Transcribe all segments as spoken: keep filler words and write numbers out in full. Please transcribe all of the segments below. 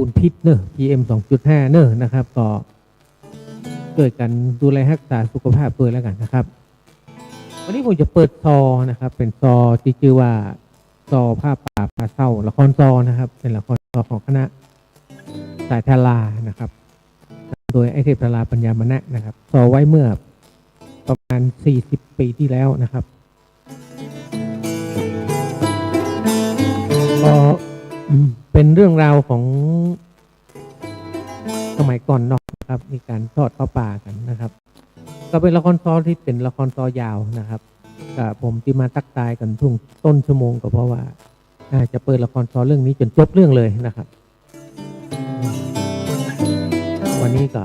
ฝุ่นพิษเน่อ พีเอ็ม สองจุดห้า เน่อนะครับ ก็จ้วยกั๋นดูแลฮักษาสุขภาพตวยแล้วกั๋นนะครับ วันนี้ผมจะเปิดซอนะครับ เป๋นซอตี้จื้อว่า ซอผ้าป่าพาเศร้า ละครซอนะครับ เป๋นละครซอของคณะสายทารานะครับ นำโดยไอ้เทพธาราปัญญามะนะนะครับ ซอไว้เมื่อประมาณสี่สิบปี๋ตี้แล้วนะครับ ก็ เป๋นเรื่องราวของสมัยก่อนเนาะนะครับ มีก๋านทอดผ้าป่ากั๋นนะครับ ก็เป๋นละครซอตี้เป๋นละครซอยาวนะครับ ก็ผมจะมาตั๊กตายกั๋นช่วงต้นชั่วโมง ก็เพราะว่า อ่า จะเปิดละครซอเรื่องนี้จ๋นจบเรื่องเลยนะครับ วันนี้ก็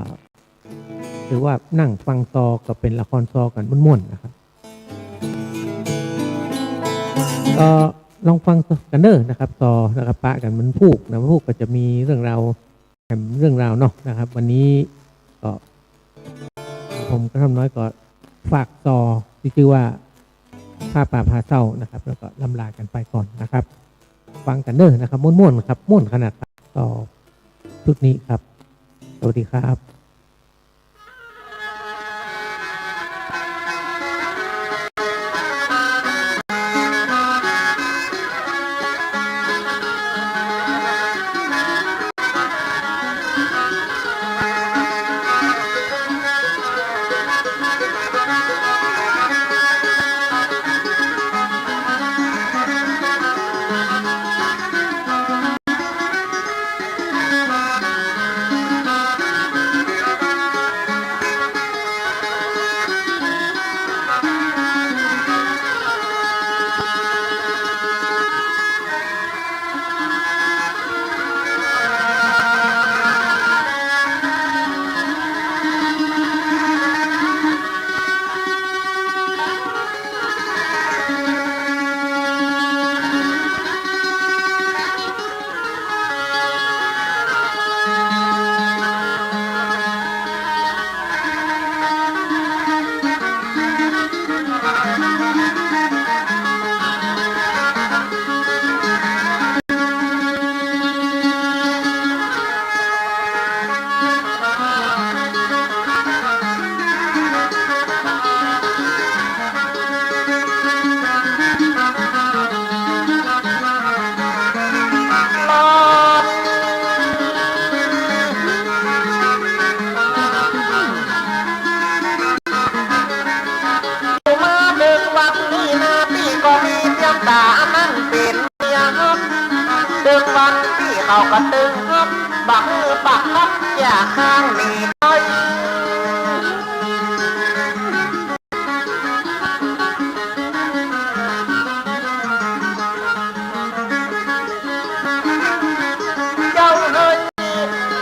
ถือว่านั่งฟังซอกับเป๋นละครซอกั๋นม่วนๆ นะครับ ก็ลองฟังกั๋นเน่อนะครับ ซอนะครับ ปะกั๋นวันพูกนะ วันพูกก็จะมีเรื่องราว แถมเรื่องราวเนาะนะครับ วันนี้ก็ผมกระท่อมน้อยก็ฝากซอตี้จื้อว่าผ้าป่าพาเศร้านะครับ แล้วก็ล่ำลากั๋นไปก่อนนะครับ ฟังกั๋นเน่อนะครับ ม่วนๆ ครับ ม่วนขนาดครับ ซอชุดนี้ครับ สวัสดีครับ มาเถิงวันนี้นาปี้ก็มีเตียมต๋าอันนั้นเป๋นเมียฮัก เถิงวันปี้เขาก็ตึงฮัก บ่าหื้อปากฮัก อย่าข้างหนีไป เจ้าเอ๋ย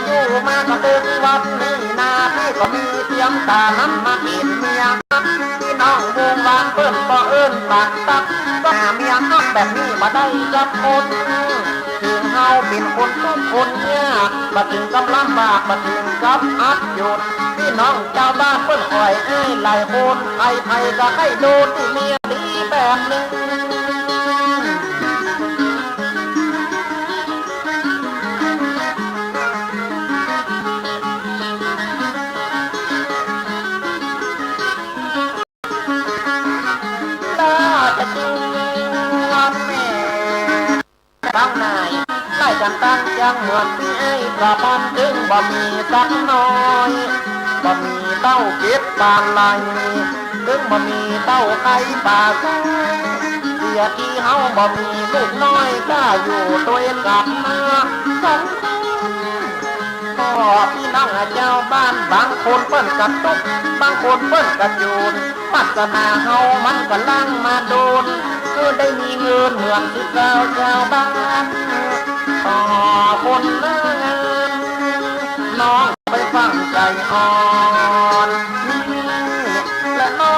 อยู่มาก็เถิงวันนี้นาปี้ก็มีเตียมต๋าหันมาเป๋นเมียฮัก ปี้น้องหมู่บ้านเปิ้นก็เอิ้นปากตั๊ก ก็หาเมียฮักแบบนี้บ่ได้สักคน เถิงเฮาเป๋นคนตุ๊กข์คนยาก บ่เถิงกับลำบาก บ่เถิงกับอับจน ปี้น้องจาวบ้านเปิ้นอ้อยอ้ายหลายคน ใผๆ ก็ใค่โดนตี้เมียดีแบบนี้ ราชกิจแม่ ตังนาย ไล่กั๋นตังเจียงเหมือนปี้ไอ้ประพันธ์ เถิงบ่มีสักหน้อย บ่มีเต้าเก็บปานไหล เถิงบ่มีเต้าไข่ปลาใส เสียทีเฮาบ่มีลูกน้อย ก้าอยู่ตวยกับเมือสองคน ก็ปี้น้องจาวบ้าน บางคนเปิ้นก็ตุ๊กข์ บางคนเปิ้นก็จน วาสนาเฮามันก็ลังมาโดน คือได้มีเงินเหมือนคือเก่าจาวบ้าน ต่อคนเลิกงาน น้องไปฟังใจ๋อ่อน นี่แหละน้อ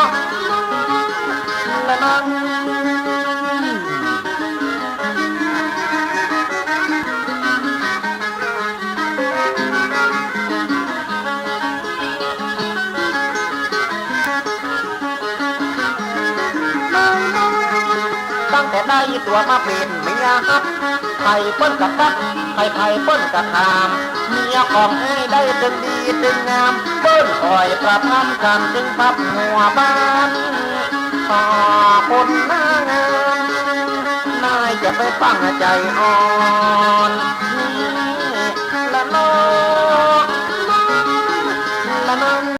ง แหละน้อง ตั้งแต่ได้ตั๋วมาเป๋นเมียฮัก ใผเปิ้นก็ตั๊ก ใผๆ เปิ้นก็ถาม เมียของอ้ายได้ตึงดีตึงงาม เปิ้นค่อยประพันธ์กั๋นตึงปรับหัวบ้าน ต่อคนหน้างาน นายจะไปฟังใจ๋อ่อน นี่ละน้อง ละน้อง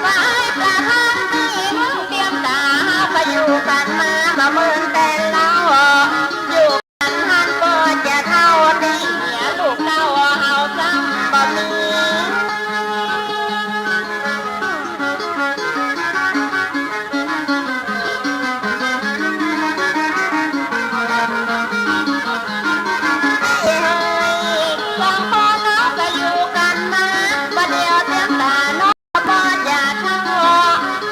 ว่าไอ้ประธานตี้มึงเตรียมต๋า เฮาก็อยู่กั๋นมาบ่เมินแต่เล้า อยู่กั๋นหั้นก็จะเฒ่า ตี้เหียลูกเต้าเฮาซ้ำบ่มี สองคนเฮาก็อยู่กั๋นมา บ่าเดี่ยวเตรียมต๋าน้องบ่อยากเฒ่า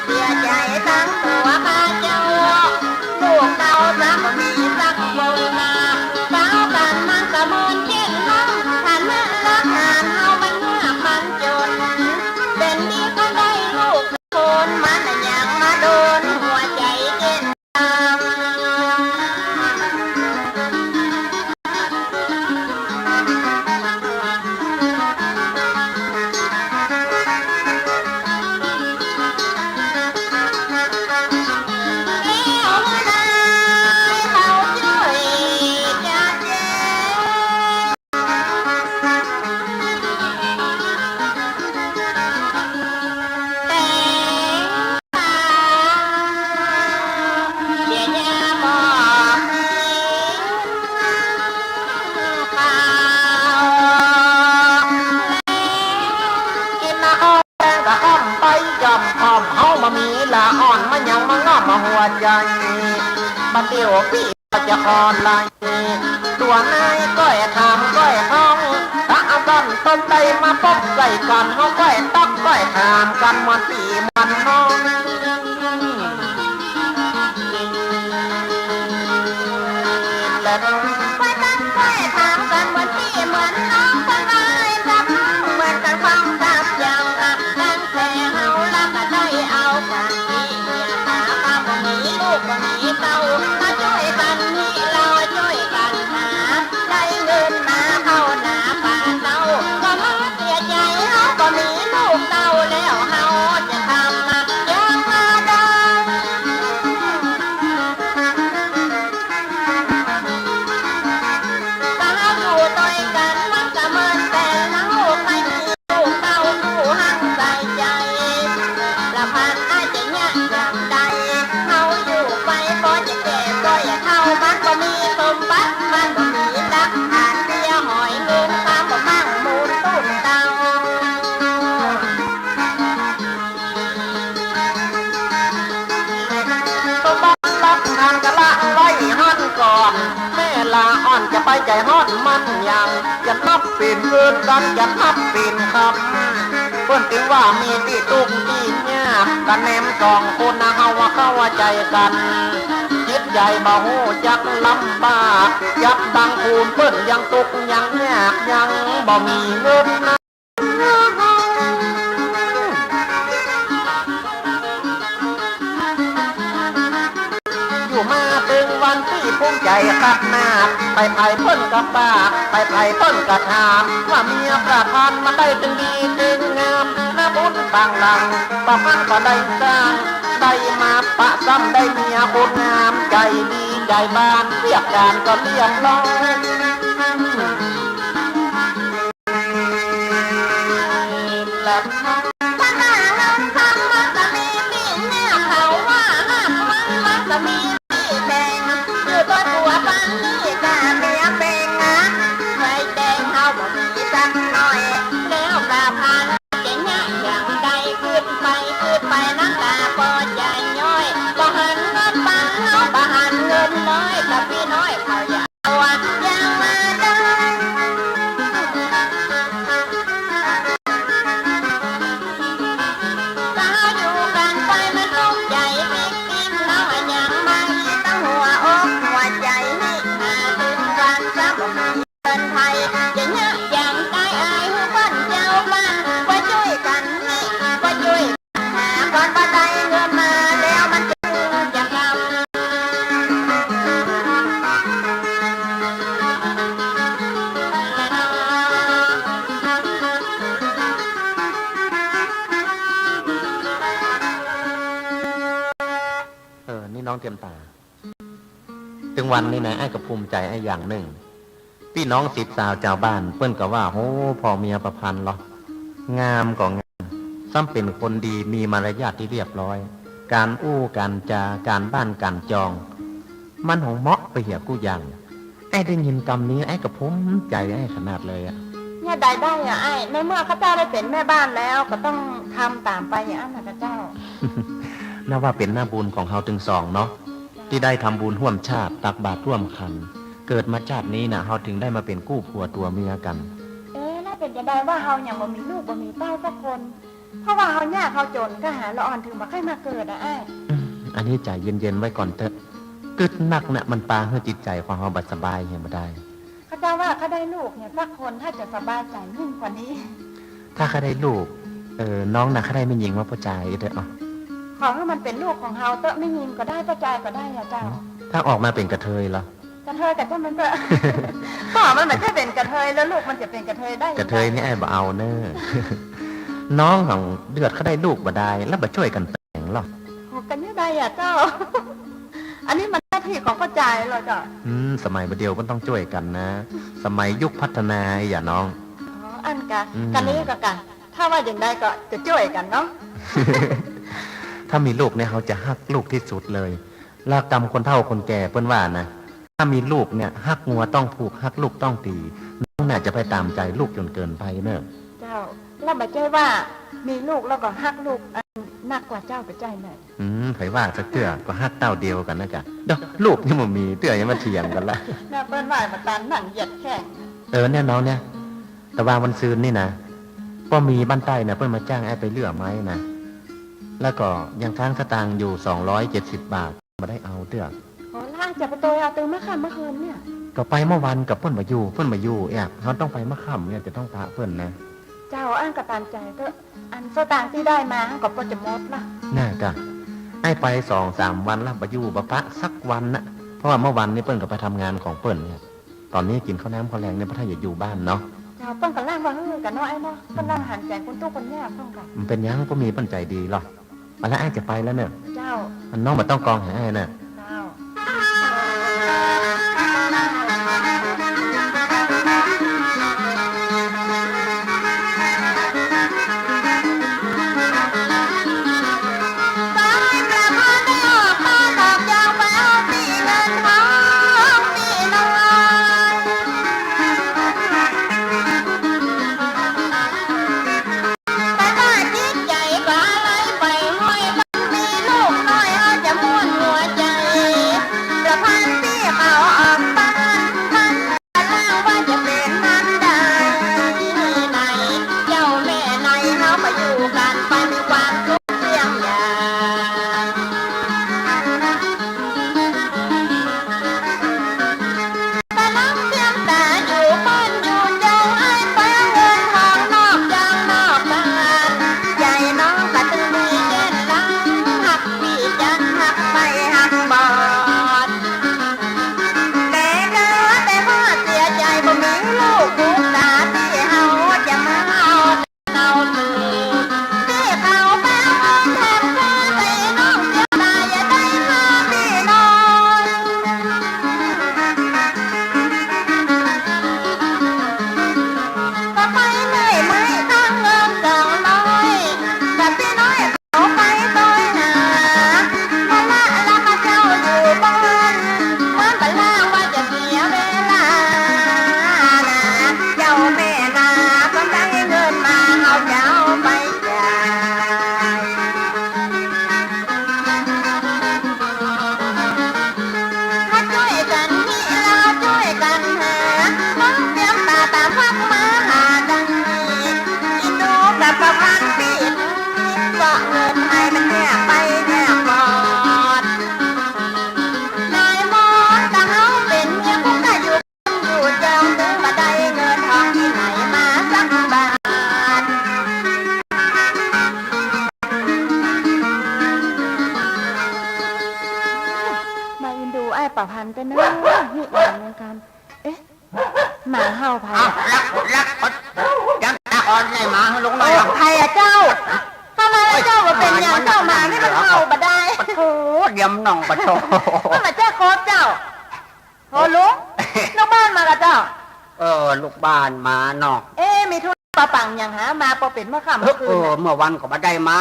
เสียใจ๋ตังตั๋วข้าเจ้า ลูกเต้าซ้ำบ่มีสักคนนา สาวกั๋นมันก็เหมือนเช่นน้อง ฐานะรากฐานเฮามันยากมันจน เป๋นดีก็ได้ลูกคน มันยังมาโดนหัวใจ๋เจ็บ กิ๋นมาอ่อนแลงกะค่ำไป ย่อมค่ำเฮาบ่มีละอ่อน มันยังมาง่ำมาหัวใจ๋ บ่าเดี่ยวปี้ ก็จะอ่อนไหล ตัวนายก้อยถามก้อยฮ้อง ถ้าอันตันต้นใดมาปบใส่กั๋น เฮาก้อยตั๊กก้อยถามกั๋นเหมือนปี้เหมือนน้อง และก้อยตั๊กก้อยถามกั๋นเหมือนปี้เหมือนน้อง เปิ้นว่าไอ้ซ้ำเหมือนกั๋นฟังซ้ำอย่างอัก ตั้งแต่เฮาละบ่ได้เอากั๋น ตี้เหียต๋าก็บ่มี ลูกบ่มีเต้า มาจ้วยกั๋นฮี่ เฮาจ้วยกั๋นหา ได้เงินมาเข้านาปาเต้า ก็มาเสียใจ๋เฮาบ่มีลูกเต้า แล้วเฮาจะทำอย่างใด ถ้าเฮาอยู่ตวยกั๋น มันก็เหมือนแต่เฮาไปมี ลูกเต้าผู้หักใส่ใจ๋ ละพันอาจจะยากอย่างใด เฮาอยู่ไปก็จะแก่ก็จะเฒ่า มันบ่มีสมบัติ มันบ่มีหลักฐาน เสียหอยเงิน ความบ่มั่งมูลตุ้นเต้า สมบัติหลักฐานก็ละไว้หั้นก่อน แม่ละอ่อนจะไปใจ๋ฮ้อนมันยัง จะนับเป๋นเอินกั๋น จะนับเป๋นคำ เปิ้นจึงว่ามีตี้ตุ๊กตี้ยาก กะแหนมสองคนนะ เฮาว่าเข้าใจ๋กั๋น จิตใจ๋บ่ฮู้จักลำบาก จับดังคูณเปิ้นยังตุ๊กยังยาก ยังบ่มีเงินนะ อยู่มาเถิงวันตี้ภูมิใจ๋คักนัก ใผๆ เปิ้นก็ปาก ใผๆ เปิ้นก็ถาม ว่าเมียประธานมันได้ตึงดีตึงงาม นาบุญต่างหลัง ประพันธ์ก็ได้สร้าง ได้มาปะซ้ำได้เมียคนงาม ใจ๋ดีใจ๋บาน เวียกก๋านก็เรียบร้อย ถ้าหน้าเฮาคำมันก็มีตี้เมียเขาว่าหักมัน มันก็มีตี้แต่ง อยู่ตวยกั๋วปานนี้กะเมียเป๋งนะ ใครแต่งเฮาบ่มีสักหน้อย แล้วกะผ่านจะยากอย่างใด กึ๊ดไปกึ๊ดไปน้ำต๋าก็จะย้อย บ่หันเงินปันเฮา บ่หันเงินน้อย กะปี้น้อยเขาอย่า ว่ายังมาได้ น้องเตียมต๋า ตึงวันนี้นะ อ้ายก็ภูมิใจ๋อ้ายอย่างนึ่ง ปี้น้องศิษย์สาวจาวบ้านเปิ้นก็ว่า โห พ่อเมียประพันธ์เหรอ งามก็งาม ซ้ำเป๋นคนดี มีมารยาทตี้เรียบร้อย ก๋านอู้ก๋านจาก๋านบ้านก๋านจอง มันหองเหมาะไปเหียกู้อย่าง อ้ายได้ยินกำนี้ อ้ายก็ภูมิใจ๋อ้ายขนาดเลยอะ เนี่ยใดได้อะอ้าย ในเมื่อข้าเจ้าได้เป๋นแม่บ้านแล้ว ก็ต้องทำต๋ามไปอย่างนั้นน่ะข้าเจ้า นับว่าเป๋นหน้าบุญของเฮาตึงสองเนาะ ตี้ได้ทำบุญฮ่วมชาติ ตักบาตรฮ่วมขัน เกิดมาจาตินี้น่ะ เฮาตึงได้มาเป๋นกู้ผัวตั๋วเมียกั๋น เอ๊ะ แล้วเป๋นจะใดว่าเฮายังบ่มีลูกบ่มีเต้าสักคน เพราะว่าเฮายากเฮาจ๋น ก็หาละอ่อนตึงบ่ใค่มาเกิดอะอ้าย อืม อันนี้ใจ๋เย็นๆ ไว้ก่อนเต๊อะ กึ๊ดนักน่ะ มันปาหื้อจิตใจ๋ของเฮาบ่สบายเหียบ่ได้ ข้าเจ้าว่าข้าได้ลูกเนี่ยสักคน ถ้าจะสบายใจ๋ยิ่งกว่านี้ ถ้าข้าได้ลูก เออ น้องน่ะข้าได้แม่ญิงมาป้อจายเต๊อะ ขอหื้อมันเป๋นลูกของเฮาเต๊อะ แม่ญิงก็ได้ ป้อจายก็ได้อะเจ้า ถ้าออกมาเป๋นกระเทยเหรอ กระเทยก็จ้างมันเต๊อะ ก็มันบ่ใจ้เป๋นกระเทย แล้วลูกมันจะเป๋นกระเทยได้ยังไง กระเทยนี่อ้ายบ่เอาเน่อ น้องหองเดือดข้าได้ลูกบ่ได้ แล้วบ่จ้วยกั๋นแต่งเหรอ โอ้ ก็เนี่ยใดอะเจ้า อันนี้มันหน้าตี้ของป้อจายเหรอเจ้า อืม สมัยบ่าเดี่ยวมันต้องจ้วยกั๋นนะ สมัยยุคพัฒนาอย่าน้อง อ๋อ อั้นกะ อืม กะนี้ก็กะ ถ้าว่าอย่างใดก็จะจ้วยกั๋นเนาะ ถ้ามีลูกเนี่ยเฮาจะฮักลูกตี้สุดเลย แล้วกำคนเฒ่าคนแก่เปิ้นว่านะ ถ้ามีลูกเนี่ย ฮักงัวต้องผูก ฮักลูกต้องตี๋ น้องน่ะจะไปต๋ามใจ๋ลูกจ๋นเกินไปเน่อ เจ้า แล้วบ่ใจ้ว่ามีลูกแล้วก็ฮักลูกอันนักกว่าเจ้าบ่ใจ้เน่อ อืม ใผว่าสักเตื้อ ก็ฮักเต้าเดียวกั๋นนะกะ เดี๋ยว ลูกยังบ่มีเตื้อยังมาเถียงกั๋นละ เนี่ยเปิ้นว่าบ่ตันนั่งเหยียดแข้ง เออ เนี่ยน้องเนี่ย ตะวาวันซืนนี่นะ ป้อมีบ้านใต้นะ เปิ้นมาจ้างอ้ายไปเลื่อไม้นะ แล้วก็ยังค้างสตางค์อยู่สองร้อยเจ็ดสิบบาท บ่ได้เอาเตื้อ โอ้ แล้วจะไปโตยเอาตึงเมื่อค่ำเมื่อคืนเนี่ย ก็ไปเมื่อวันก็เปิ้นบ่อยู่ เปิ้นบ่อยู่แอบ เฮาต้องไปเมื่อค่ำเนี่ย จะต้องปะเปิ้นนะ เจ้า อั้นก็ต๋ามใจ๋เต๊อะ อันสตางค์ตี้ได้มาก็ปอจะหมดละ น่ากะ อ้ายไปสองสามวันละ บ่อยู่บ่ปะสักวันนะ เพราะว่าเมื่อวันนี้เปิ้นก็ไปทำงานของเปิ้นเนี่ย ต๋อนนี้กิ๋นข้าวน้ำข้าวแลงเนี่ย บ่ทันจะอยู่บ้านเนาะ เจ้า เปิ้นก็ล้างบ่หื้อกั๋นเนาะอ้ายเนาะ เปิ้นล้างหันใจ๋คนตุ๊กคนยากเปิ้นกะ มันเป๋นหยัง ป้อมีเปิ้นใจ๋ดีเหรอ เอาละ อ้ายจะไปแล้วเน่อ เจ้า อันน้องบ่ต้องกองหาอ้ายเน่อ เจ้า ไปว่าจิตใจ๋ก็อะไรไปห้อย มีลูกน้อยเฮาจะม่วนหัวใจ๋ ประพันธ์ตี้เขาออกบ้าน มันบ่ล่างว่าจะเป๋นอันใด ไหน เจ้าแม่ไหน เฮาไปอยู่กั๋นไป มีความสุขเยี่ยมอย่าง กะน้องเตียมต๋าอยู่บ้านอยู่จอง อ้ายไปเงินทองนอกจองนอกบ้าน ใจ๋น้องกะตึงมีแก่นล้าง ฮักปี้จันฮักไปฮักบอด แต่เจอแต่ว่าเสียใจ๋ บ่มีลูกผู้ต๋าตี้เฮาจะมาเอา เอาสู่ตี้เขาแปลงแทนแท้ ใจ๋น้องเสียดายอย่าได้มาตี้น้อย ก็ไปเหนื่อยไหมตั้งเงินสองร้อย กับตี้น้อยเขาไปโตยหา ภาระละข้าเจ้าอยู่บ้าน มันบ่ล่างว่าจะเสียเวลานะ เจ้าแม่นา ก็ได้เงินมา เฮาจะเอาไปจ่าย มาจ้วยกั๋นฮิ ลาวจ้วยกั๋นหา น้องเตียมต๋าต๋ามฮักมาหาดังนี้ อินดูกับประพันธ์ปี้ เกาะเงินให้มันแยกไปแยกบอด นายมอด ถ้าเฮาเป๋นเมียผู้ใค่อยู่ อยู่จอง ตึงบ่ได้เงินทองตี้ไหนมาสักบาท มาอินดูอ้ายประพันธ์เต๊อะเน่อ นี่อ่อนเหมือนกั๋น เอ๊ะ หมาเห่าใผ อ้าว อะ ลัก ลัก เตียมต๋าอ่อนในหมาหื้อลุงน้อย โอ้ ใผอะเจ้า ทำไมอะเจ้า ว่าเป๋นหยังเจ้า หมานี่มันเห่าบ่ได้ โอ้โห เดี๋ยว ต๋ามน้องปะโถ มันบ่ใจ้ครบเจ้า โหลุง ลูกบ้านมาก่อเจ้า เออ ลูกบ้านมาเนาะ เอ๊ะ มีธุระปะปังหยังหามาปอเป๋นเมื่อค่ำ เออ เมื่อคืน เออ น่ะ เมื่อวันก็บ่ได้มา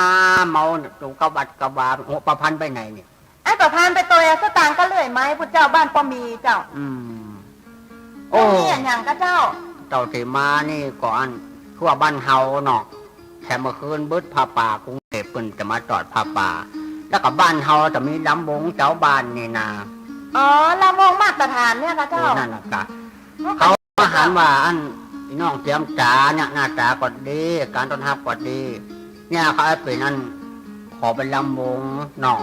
เมาอยู่กับวัดกับวา โอ้ ป้าพันธุ์ไปไหนเนี่ย ไอ้ป้าพันธุ์ไปต่อยเอาสตางค์ก็เลื่อยไม้พุ้นเจ้า บ้านปอมีเจ้า อืม โอ้ มีอะหยังก่อเจ้า เต้าตี้มานี่ก่อน คือว่าบ้านเฮาเนาะ แถมเมื่อคืนบึดผ้าป่า กรุงเทพฯเปิ้นจะมาตอดผ้าป่า แล้วก็บ้านเฮาจะมีลำวงเจ้าบ้านนี่นา อ๋อ ลำวงมาตรฐานเนี่ยก่อเจ้า เออ นั่นน่ะกะ เขามาหันว่าอัน ไอ้น้องเจียมจ๋าเนี่ย หน้าต๋าก็ดี ก๋านต้อนฮับก็ดี เนี่ยเขาเอาเป๋นอัน ขอไปลำวงเนาะ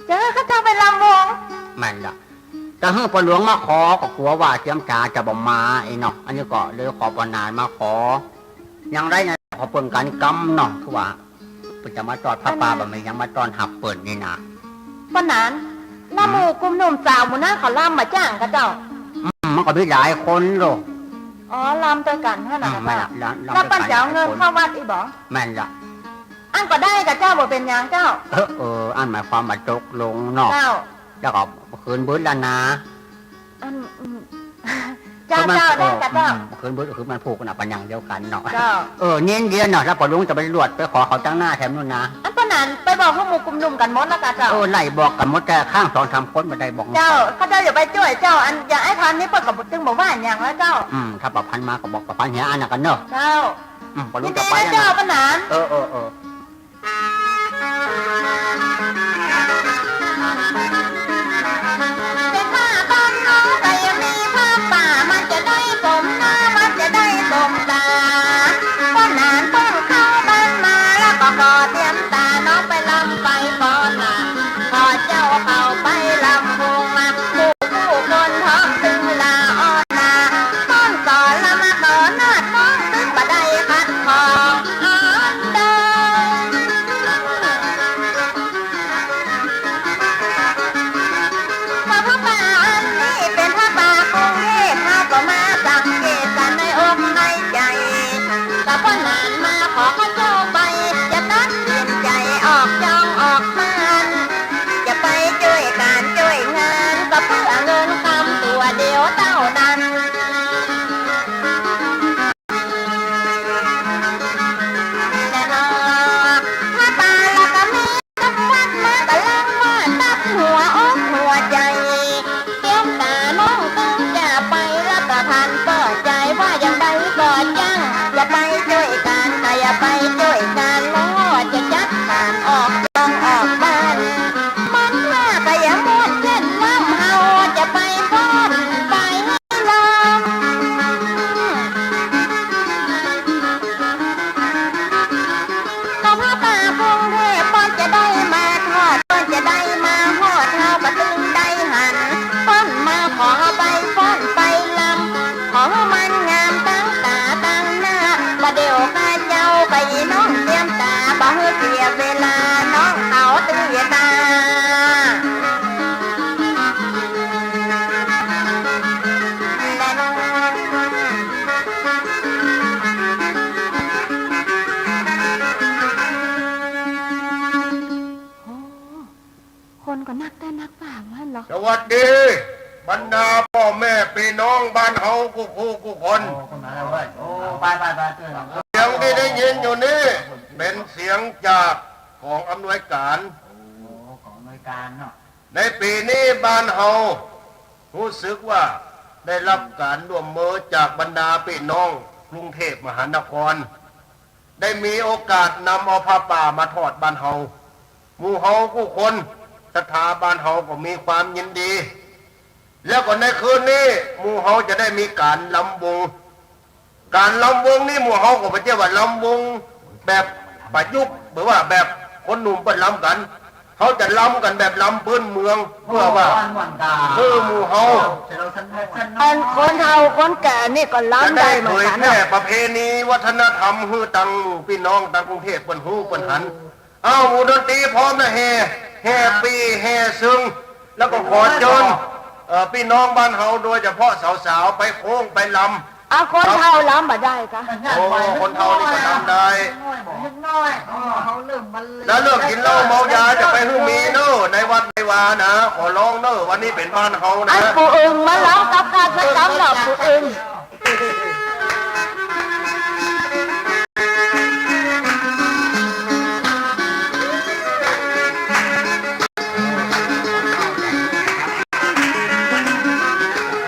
จะหื้อข้าเจ้าไปลำวง แม่นละ จะหื้อป้อหลวงมาขอ ก็กั๋วว่าเจียมจ๋าจะบ่มาไอ้เนาะ อันนี้ก็เลยขอป้อหนานมาขอ อย่างใดเนี่ย ขอเปิ้นก๋านกำเนาะ คือว่า เปิ้นจะมาตอดผ้าป่า บ่มีหยังมาต้อนฮับเปิ้นนี่นา ป้อหนาน แล้วหมู่กลุ่มหนุ่มสาวหมู่นั้นเขาลำบ่จ้างก่อเจ้า อืม มันก็มีหลายคนโลก อ๋อ ลำตวยกั๋นหั้นน่ะ อืม ก่อเจ้า แม่นละ ลำ แล้วเปิ้นจะเอาเงินเข้าวัดอี้บ่ แม่นละ อันก็ได้ก่อเจ้า บ่เป๋นหยังเจ้า เออ เออ อันหมายความว่าตกลงเนาะ เจ้า แล้วก็คืนบึดแล้วนา อัน อืม เจ้า เจ้า ได้ก่อเจ้า อืม คืนบึด คือมันผูกน่ะ ปัญญังเดียวกั๋นเนาะ เจ้า เออ เน้นเดียวเนาะ แล้วป้อหลวงจะไปลวดไปขอเขาตังหน้าแถมนู่นนา อันป้อหนานไปบอกหื้อหมู่กลุ่มหนุ่มกั๋นหมดแล้วก่อเจ้า เออ ไล่บอกกั๋นหมด แต่ข้างสองสามคนบ่ได้บอก เจ้า ข้าเจ้าอยากไปจ้วยเจ้า อันอย่างไอ้พันธุ์นี่เปิ้นก็บ่ตึงบ่ว่าหยังแล้วเจ้า อืม ถ้าป้าพันธุ์มาก็บอกป้าพันธุ์เหียอันนั้นกั๋นเนาะ เจ้า อืม ป้อหลวงจะไปแล้วนะ ยินดีเจ้า ป้อหนาน เป๋นผ้าบ้านเฮาก็ยังมีผ้าป่า มันจะได้สมหน้า มันจะได้สมต๋า ป้อหนานเปิ้นเข้าบ้านมา แล้วก็ขอเจียมจ๋าน้องไปลำไปฟ้อนน่ะ ขอเจ้าเข้าไปลำวงมา หมู่ผู้คนพร้อมตึงลาอ่อนนา ต้นสอนละมาต่อหน้าน้องตึงบ่ได้ขัดข้อง อันใด ว่าผ้าป่าอันนี้เป๋นผ้าป่ากรุงเทพฯ เฮาก็มาสังเกตกั๋นในอกในใจ๋ ก็ป้อหนานมาขอข้าเจ้าไป จะตัดสินใจ๋ออกจ้องออกบ้าน จะไปจ้วยก๋านจ้วยงาน ก็เปื้อเงินคำตั๋วเดียวเต้านั้น แน่นอน ผ้าป่าละก็มี สักวัดมาก็ลังว่าตัดหัวอกหัวใจ๋ เจียมจ๋าน้องตึงจะไป แล้วก็ทันเปิดใจ๋ ว่าอย่างใดก็จ้าง จะไปจ้วยกั๋น ก็อย่าไปจ้วยกั๋น แล้วจะจัดก๋านออกจ้องออกบ้าน มันว่าก็อย่าม่วนเส้นลำ เฮาจะไปฟ้อนไป ลำ ก็ผ้าป่ากรุงเทพฯ เปิ้นจะได้มาทอด เปิ้นจะได้มาฮอด เฮาก็ตึงได้หัน เปิ้นมาขอไปฟ้อนไปลำ ขอหื้อมันงามตั้งต๋าตั้งหน้า บ่าเดี่ยวข้าเจ้ากับอีน้องเจียมจ๋า บ่หื้อเสียเวลา น้องเขาตื้อต๋า คนก็นักแต๊นักว่าหั้นเหรอ สวัสดี บรรดาป้อแม่ปี้น้องบ้านเฮากู้คู่กู้คน โอ้ คนมาแล้วเว้ย โอ้ ไป ไป ไป เสียงตี้ได้ยินอยู่นี่ เป๋นเสียงจากกองอำนวยก๋าน โอ้ กองอำนวยก๋านเนาะ ในปี๋นี้บ้านเฮาฮู้สึกว่าได้ฮับก๋านร่วมมือจากบรรดาปี้น้องกรุงเทพมหานคร ได้มีโอกาสนำเอาผ้าป่ามาทอดบ้านเฮา หมู่เฮากู้คนศรัทธาบ้านเฮาก็มีความยินดี แล้วก็ในคืนนี้หมู่เฮาจะได้มีก๋านลำวง ก๋านลำวงนี่หมู่เฮาก็บ่ใจ้ว่าลำวงแบบประยุกต์ หรือว่าแบบคนหนุ่มเปิ้นลำกั๋น เฮาจะลำกั๋นแบบลำพื้นเมือง เปื้อว่า เออ หมู่เฮา อันคนเฒ่าคนแก่นี่ก็ลำได้เหมือนกั๋น จะได้เผยแพร่ประเพณีวัฒนธรรมหื้อตังหมู่ปี้น้องตังกรุงเทพเปิ้นฮู้เปิ้นหัน อ้าว วงดนตรีพร้อมนะ แห่ แห่ปี๋ แห่เซิง แล้วก็ขอเจิญ เอ่อ ปี้น้องบ้านเฮา โดยเฉพาะสาวๆ ไปโค้งไปลำ อ้าว คนเฒ่าลำบ่ได้กะ โอ้ คนเฒ่านี่ก็ลำได้ แล้วเรื่องกิ๋นเหล้าเมายาจะไปหื้อมีเน่อ ในวัด ไม่ว่านะ ขอร้องเน่อ วันนี้เป๋นบ้านเฮานะ อันปู่อึ่งมาลำกับข้าสักกำเน่อปู่อึ่ง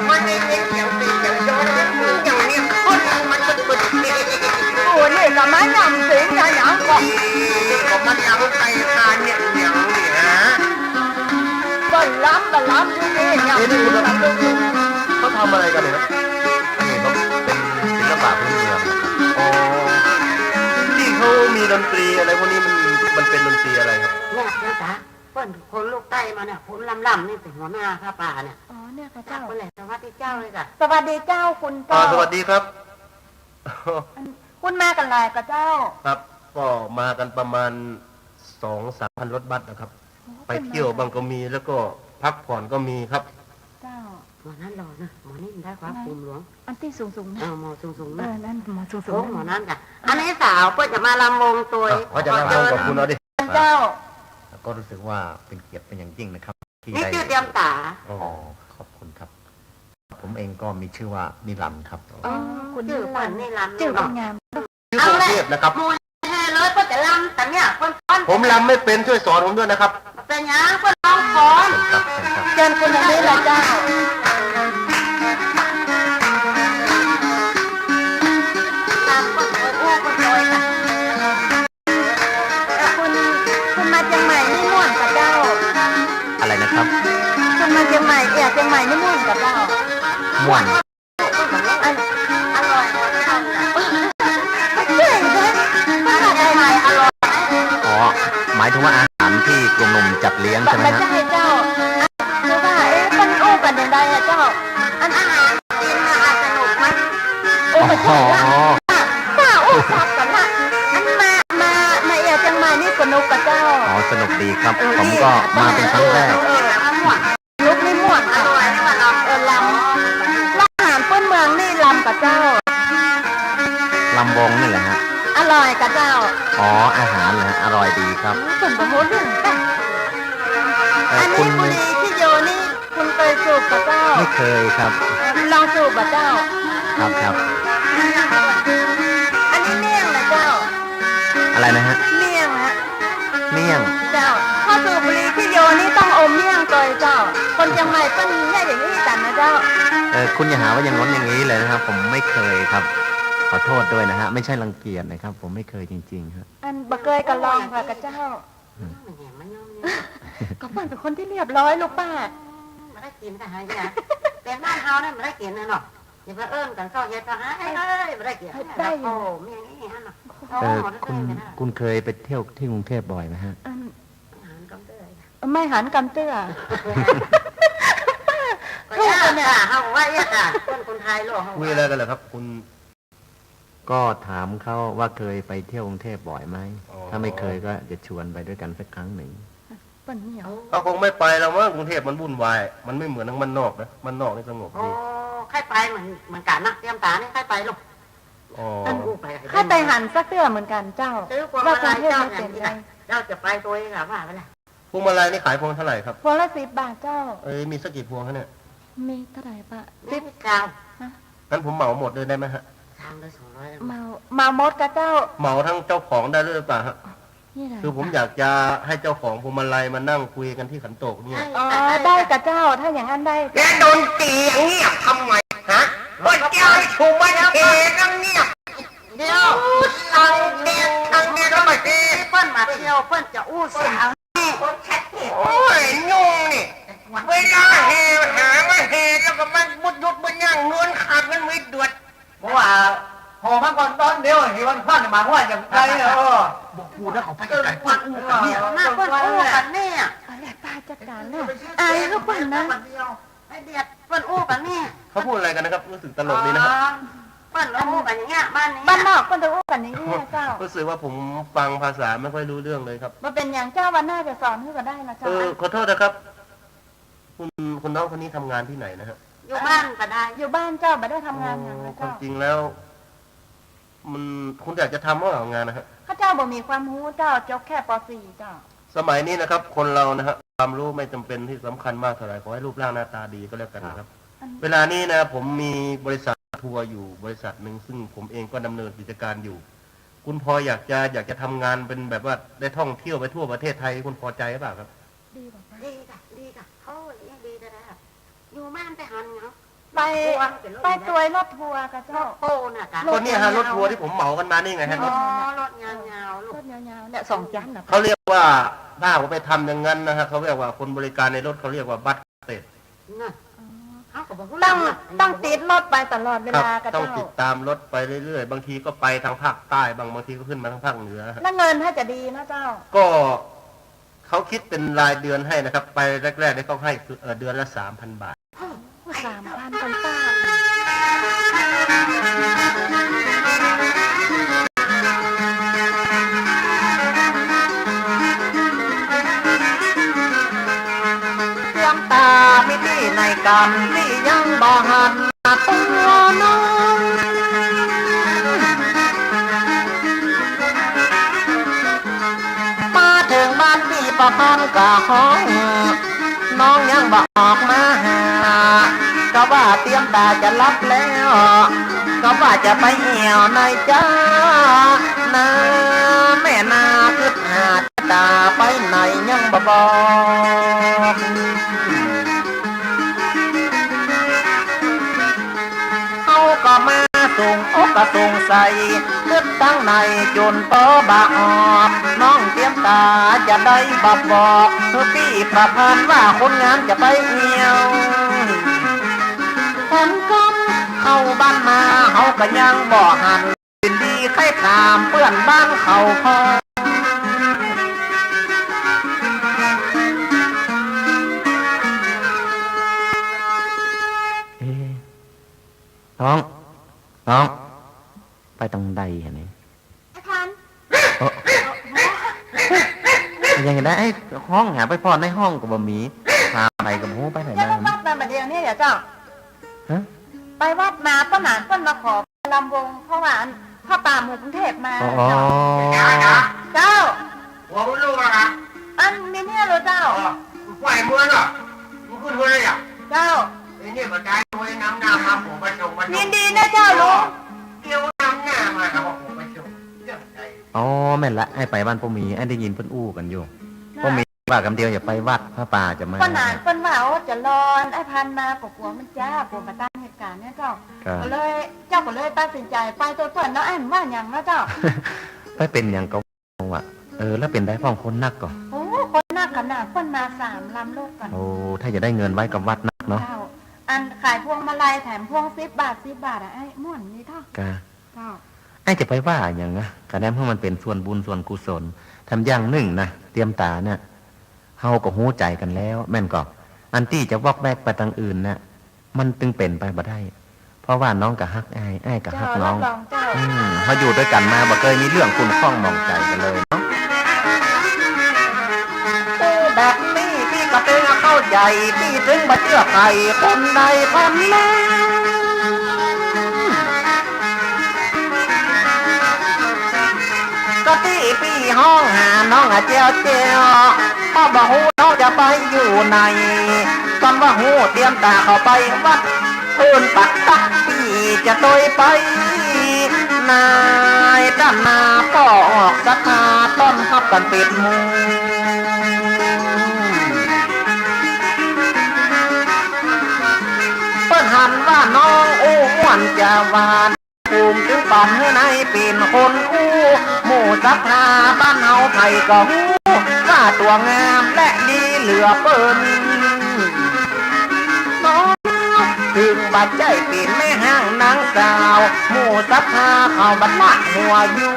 มันได้ยินเสียงตีเสียงย้อยอย่างเนี้ย คนมันจะเปิดเพลง โอ้ นี่ก็มายำสิงนะ หยังก็ ก็มันเอาไปทานเนี่ย อย่างนี้ฮะ บ่ลำ บ่ลำอยู่นี่ ยำ เอ๊ะ นี่มัน สิงนะ เขาทำอะไรกันเนี่ยครับ นี่เขาเป็นศิลปะพื้นเมือง อ๋อ ที่เขามีดนตรีอะไรพวกนี้มัน มันเป็นดนตรีอะไรครับ เนี่ยนะจ๊ะ เปิ้นคนลูกใต้มาเนี่ย คนลำๆ นี่เป๋นหัวหน้าผ้าป่าเนี่ย อ๋อ เนี่ยค่ะเจ้า เปิ้นแหละ สวัสดีเจ้าเลยค่ะ สวัสดีเจ้าคุณ อ่า เจ้า สวัสดีครับ อัน คุณมากั๋นหลายก่อเจ้า ครับ ก็มากันประมาณสองสามพันรถบัสนะครับ โอ้ ไปเที่ยวบ้างก็มี แล้วก็พักผ่อนก็มีครับ เจ้า หมอนั้นหล่อนะ หมอนี่มันได้ความภูมิหลวง อันตี้สูงๆ นะ เออ หมอสูงๆ นะ เออ นั่นหมอสูงๆ โอ้ นั่น หมอนั้นจ้ะ อันนี้สาวเปิ้นจะมาลำวงตวย อ่ะ เขาจะลำวงกับคุณเอาดิ เจ้า ก็รู้สึกว่าเป็นเกียรติเป็นอย่างยิ่งนะครับ ที่ นี่ ได้ จื้อเตียมต๋า อ๋อ ขอบคุณครับ ผมเองก็มีชื่อว่านิรันดร์ครับ อ๋อ คุณ จื้อเปิ้นนิรันดร์ จื้อเปิ้นงาม ชื่อกรุงเทพนะครับ หมู่แห่เลยเปิ้นจะลำต๋ามเนี่ย เปิ้นฟ้อน ผมลำไม่เป็น ช่วยสอนผมด้วยนะครับ เป๋นหยัง เปิ้นลองฟ้อน ครับ ครับ เจิญคุณตรงนี้เลยเจ้า ต๋ามเปิ้นโอย โอ้ เปิ้นโอยค่ะ คุณ คุณมาเจียงใหม่นี่ม่วนก่อเจ้า อะไรนะครับ คุณมาเจียงใหม่ เอี่ยวเจียงใหม่นี่ม่วนก่อเจ้า ม่วน อัน อร่อยกว่าเจ้า เจ๋งเลย ภาษาไทยอร่อย อ๋อ หมายถึงว่าอาหารที่กลุ่มหนุ่มจัดเลี้ยงใช่ไหมฮะ บ่ใจ้เจ้า อัน คือว่า เอ๊ะ เปิ้นอู้กั๋นอย่างใดอะเจ้า อันอาหารกิ๋นน่ะ สนุกไหม โอ้ โอ้โห ป้าอู้สับกั๋นน่ะ อันมา มา มาเอี่ยวเจียงใหม่นี่สนุกก่อเจ้า อ๋อ สนุกดีครับ เออ ผมก็ นี่ มาเป็นครั้งแรก เออ เออ สนุกนี่ม่วน อร่อยนี่หว่าเนาะ เออ ลำ แล้วอาหารพื้นเมืองนี่ลำก่อเจ้า ลำวงนี่แหละฮะ อร่อยก่อเจ้า อ๋อ อาหารเหรอฮะ อร่อยดีครับ เปิ้นบ่ฮู้เรื่องจ้ะ เอ่อ อันนี้ คุณ บุหรี่ตี้โยนนี่ คุณเกยสูบก่อเจ้า ไม่เคยครับ ลองสูบบ่เจ้า ครับ ครับ อันนี้เมี่ยงนะเจ้า อะไรนะฮะ เมี่ยงฮะ เมี่ยง เจ้า ถ้าสูบบุหรี่ตี้โยนนี่ต้องอมเมี่ยงเกยเจ้า คนเจียงใหม่เปิ้นเยียะอย่างอี้กั๋นนะเจ้า เออ คุณอย่าหาว่าอย่างงั้นอย่างงี้เลยนะครับ ผมไม่เคยครับ ขอโทษด้วยนะฮะ ไม่ใช่รังเกียจนะครับ ผมไม่เคยจริงๆ ฮะ อันบ่เกยก็ลองก่อเจ้า อืม ก็เปิ้นเป๋นคนตี้เรียบร้อยลูกป้า บ่ได้กิ๋นก่ะหาเยียะ เป๋นบ้านเฮาเนี่ยบ่ได้กิ๋นนะเนาะ อย่าไปเอิ้นกั๋นเศร้าเฮ็ดก็หา เอ้ย บ่ได้กิ๋น ได้อยู่ โอ้ มีอย่างอี้ฮะเนาะ เออ คุณ คุณเคยไปเที่ยวที่กรุงเทพบ่อยไหมฮะ อัน หันกำเตื้อ ไม่หันกำเตื้อ ก็ยากอะ เฮาว่าเอี้ยค่ะ คน คนไทยโลกเฮา คุยอะไรกันเหรอครับ คุณ ก็ถามเขาว่าเคยไปเที่ยวกรุงเทพบ่อยไหม อ๋อ ถ้าไม่เคยก็จะชวนไปด้วยกันสักครั้งหนึ่ง เปิ้นนี่เหรอ เขาคงไม่ไปแล้วมั้ง กรุงเทพมันวุ่นวาย มันไม่เหมือนทางบ้านนอกนะ บ้านนอกนี่สงบดี โอ้ ใค่ไปเหมือน เหมือนกั๋นนะ เตรียมต๋านี่ใค่ไปลูก อ๋อ อัน อู้ไป ใค่ไปหันสักเตื้อเหมือนกั๋นเจ้า ซื้อพวงมาลัย ว่ากรุงเทพฯ เจ้า มันเป๋น อย่างนี้ ไง นะ เจ้าจะไปตัวเองอะ ว่าไปเลย พวงมาลัยนี่ขายพวงเท่าไหร่ครับ พวงละสิบบาทเจ้า เอ้ย มีสักกี่พวงฮะเนี่ย มีเท่าไหร่ปะ มี สิบ เก้า ฮะ งั้นผมเหมาหมดเลยได้ไหมฮะ ทางละสองร้อย เหมา เหมาหมดก่อเจ้า เหมาทั้งเจ้าของได้ด้วยหรือเปล่าฮะ นี่แหละ คือผมอยากจะให้เจ้าของพวงมาลัยมานั่งคุยกันที่ขันโตกเนี่ย อ๋อ ได้ก่อเจ้า ถ้าอย่างนั้นได้ แล้วดนตรีเงียบทำไมฮะ พระเจ้าอยู่บ้านเทนั่งเงียบ เดี๋ยว ตังเด็กตังเด็กแล้วมาเฮ เปิ้นมาเที่ยว เปิ้นจะอู้เสียง โอ้ย ยุงนี่ เวลาแห่หามาแห่แล้วก็มาบุดยุดบุดย่าง เงินขาดเงินไม่ดวด เพราะว่าห่อมาก่อนตอนเดียว เห็นวันพลาดมาว่าอย่างไรเนี่ย เออ บอกกูนะ เขาไปไกลๆ เปิ้นอู้กั๋นเนี่ย มาเปิ้นอู้กั๋นเนี่ย อะไรป้าจัดการเลย อายเขาเปิ้นนะ ไอ้เดียด เปิ้นอู้กั๋นเนี่ย เขาพูดอะไรกันนะครับ รู้สึกตลกดีนะครับ อ๋อ เปิ้นอู้กั๋นอย่างเงี้ย บ้านนี้ บ้านนอกเปิ้นจะอู้กั๋นอย่างเงี้ยเจ้า รู้สึกว่าผมฟังภาษาไม่ค่อยรู้เรื่องเลยครับ บ่เป๋นหยังเจ้า วันหน้าจะสอนหื้อก็ได้นะเจ้า เออ ขอโทษนะครับ คุณ คุณน้องคนนี้ทำงานที่ไหนนะฮะ อยู่บ้านก็ได้ อยู่บ้านเจ้า บ่ได้ทำงานหยังนะเจ้า อ๋อ ความจริงแล้ว มัน คุณอยากจะทำหรือเปล่างานนะฮะ ข้าเจ้าบ่มีความรู้เจ้า จบแค่ ป.สี่ เจ้า สมัยนี้นะครับ คนเรานะฮะ ความรู้ไม่จำเป็นที่สำคัญมากเท่าไหร่ ขอให้รูปร่างหน้าตาดีก็แล้วกันนะครับ ครับ เวลานี้นะ ผมมีบริษัททัวร์อยู่บริษัทหนึ่ง ซึ่งผมเองก็ดำเนินกิจการอยู่ คุณพออยากจะ อยากจะทำงานเป็นแบบว่าได้ท่องเที่ยวไปทั่วประเทศไทย คุณพอใจหรือเปล่าครับ ดีกว่า ดีค่ะ ดีค่ะ เขาเลี้ยงดีจะได้ค่ะ อยู่บ้านแต่หันเหงา ไป ไปตวยรถทัวร์กะเจ้า รถตู้น่ะกะ ก็เนี่ยฮะ รถทัวร์ที่ผมเหมากันมานี่ไงฮะ อ๋อ รถ รถยาวๆ ลูก รถยาวๆ เนี่ย สองชั้นน่ะ เขาเรียกว่าถ้าผมไปทำอย่างนั้นนะฮะ เขาเรียกว่าคนบริการในรถเขาเรียกว่าบัสเสร็จ น่ะ อ๋อ เขาก็บอก ต้อง ต้องติดรถไปตลอดเวลา ครับ กะเจ้า ต้องติดตามรถไปเรื่อยๆ บางทีก็ไปทางภาคใต้บ้าง บางทีก็ขึ้นมาทางภาคเหนือฮะ แล้วเงินถ้าจะดีนะเจ้า ก็เขาคิดเป็นรายเดือนให้นะครับ ไปแรกๆ นี่เขาให้ เอ่อ เดือนละ สามพันบาท สามพัน กันป้า เตรียมต๋ามีตี้ไหนกำตี้ยังบ่หันตัวน้อง มาเถิงบ้านปี้ประพันธ์ก็ฮ้อง น้องยังบ่ออกมาหา ก็ว่าเตรียมต๋าจะหลับแล้ว ก็ว่าจะไปแอ่วไหนจ๊ะ นาแม่นา กึ๊ดหาต๋าไปไหนยังบ่บอก เฮาก็มาสงอกก็สงสัย กึ๊ดตังไหนจ๋นปอบ่ออก น้องเตรียมต๋าจะได้บ่บอก คือปี้ประพันธ์ว่าคนงานจะไปแอ่ว คนกำเข้าบ้านมา เฮาก็ยังบ่หัน ยินดีใค่ถามเปื้อนบ้านเขาพอ เอ๊ะ น้อง น้อง ไปตางใดอะนี่ ไอ้พันธุ์ เอ้อ ยังไงได้ ไอ้ฮ้องหาไปพ่อในห้องก็บ่มี ถามไปก็บ่ฮู้ไปไหนมา เจ้าวัดมาบ่าเดี่ยวนี้เหรอเจ้า ฮะ ไปวัดมา ป้าหนานเปิ้นมาขอ ลำวง เพราะว่าอันผ้าป่าหมู่กรุงเทพมา อ๋อ เจ้า เจ้า หัวมึงลูกอะ อันมีเนี่ยเหรอเจ้า อ๋อ มึงปล่อยมึงเหรอ มึงขึ้นหัวเลยอะ เจ้า ไอ้เนี่ยมาได้หัวน้ำหน้ามาผมมาชมมาชม ยินดีนะเจ้าลุง เดี๋ยวน้ำหน้ามาครับผมมาชม เรื่องใหญ่ อ๋อ แม่นละ ไอ้ไปบ้านป้อหมี ไอ้ได้ยินเปิ้นอู้กั๋นอยู่ น่ะ ป้อหมี ว่ากำเดียวอย่าไปวัด ผ้าป่าจะมา ป้าหนานเปิ้นว่า โอ้ จะรอไอ้พันธุ์มาก็กั๋วมันจ๊า กั๋วบ่ตันเหตุก๋ารณ์เนี่ยเจ้า ครับ ก็เลย เจ้าก็เลยตัดสินใจ๋ไปตวยเปิ้นเนาะ ไอ้บ่ว่าหยังเนาะเจ้า ไปเป๋นหยังก็ว่า เออ แล้วเป๋นใดพ่องคนนักก่อ โอ้ คนนักขนาด เปิ้นมาสามลำรถก่อน โอ้ ถ้าจะได้เงินไว้กับวัดนักเนาะ เจ้า อันขายพวงมาลัยแถมพวงสิบบาท สิบบาทอะ ไอ้ม่วนดีเนาะ กะ เจ้า ไอ้จะไปว่าหยังนะ กะแนมหื้อมันเป๋นส่วนบุญส่วนกุศล แถมอย่างนึ่งนะ เตรียมต๋าเนี่ย เฮาก็ฮู้ใจ๋กั๋นแล้ว แม่นก่อ อันตี้จะวอกแวกไปตางอื่นน่ะ มันตึงเป๋นไปบ่ได้ เพราะว่าน้องก็ฮักอ้าย อ้ายก็ฮักน้อง เจ้า รับรองเจ้า อืม เฮาอยู่ตวยกั๋นมาบ่เกยมีเรื่องขุ่นข้องหมองใจ๋กั๋นเลยเนาะ โอ้ แบบนี้ปี้ก็เป๋นเข้าใจ๋ ปี้ตึงบ่เจื้อใผคนใดคนนึ่ง ก็ตี้ปี้ฮ้องหาน้องอะแจ้วแจ้ว เพราะบ่ฮู้น้องจะไปอยู่ไหน ตอนว่าฮู้เตรียมต๋าเข้าไปวัด เปิ้นปักตั๊กปี้จะตวยไป นายต้านนาป้อออกศรัทธาต้อนฮับกั๋นเป๋นหมู่ เปิ้นหันว่าน้องอู้ม่วนจาหวาน ภูมิตึงปันหื้อในเป๋นคนอู้ หมู่ศรัทธาบ้านเฮาใผก็ฮู้ ว่าตั๋วงามและดีเหลือเปิ้น น้องถึงบ่ใจ้เป๋นแม่ฮ้างนางสาว หมู่ศรัทธาเขาบ่ละหัวอยู่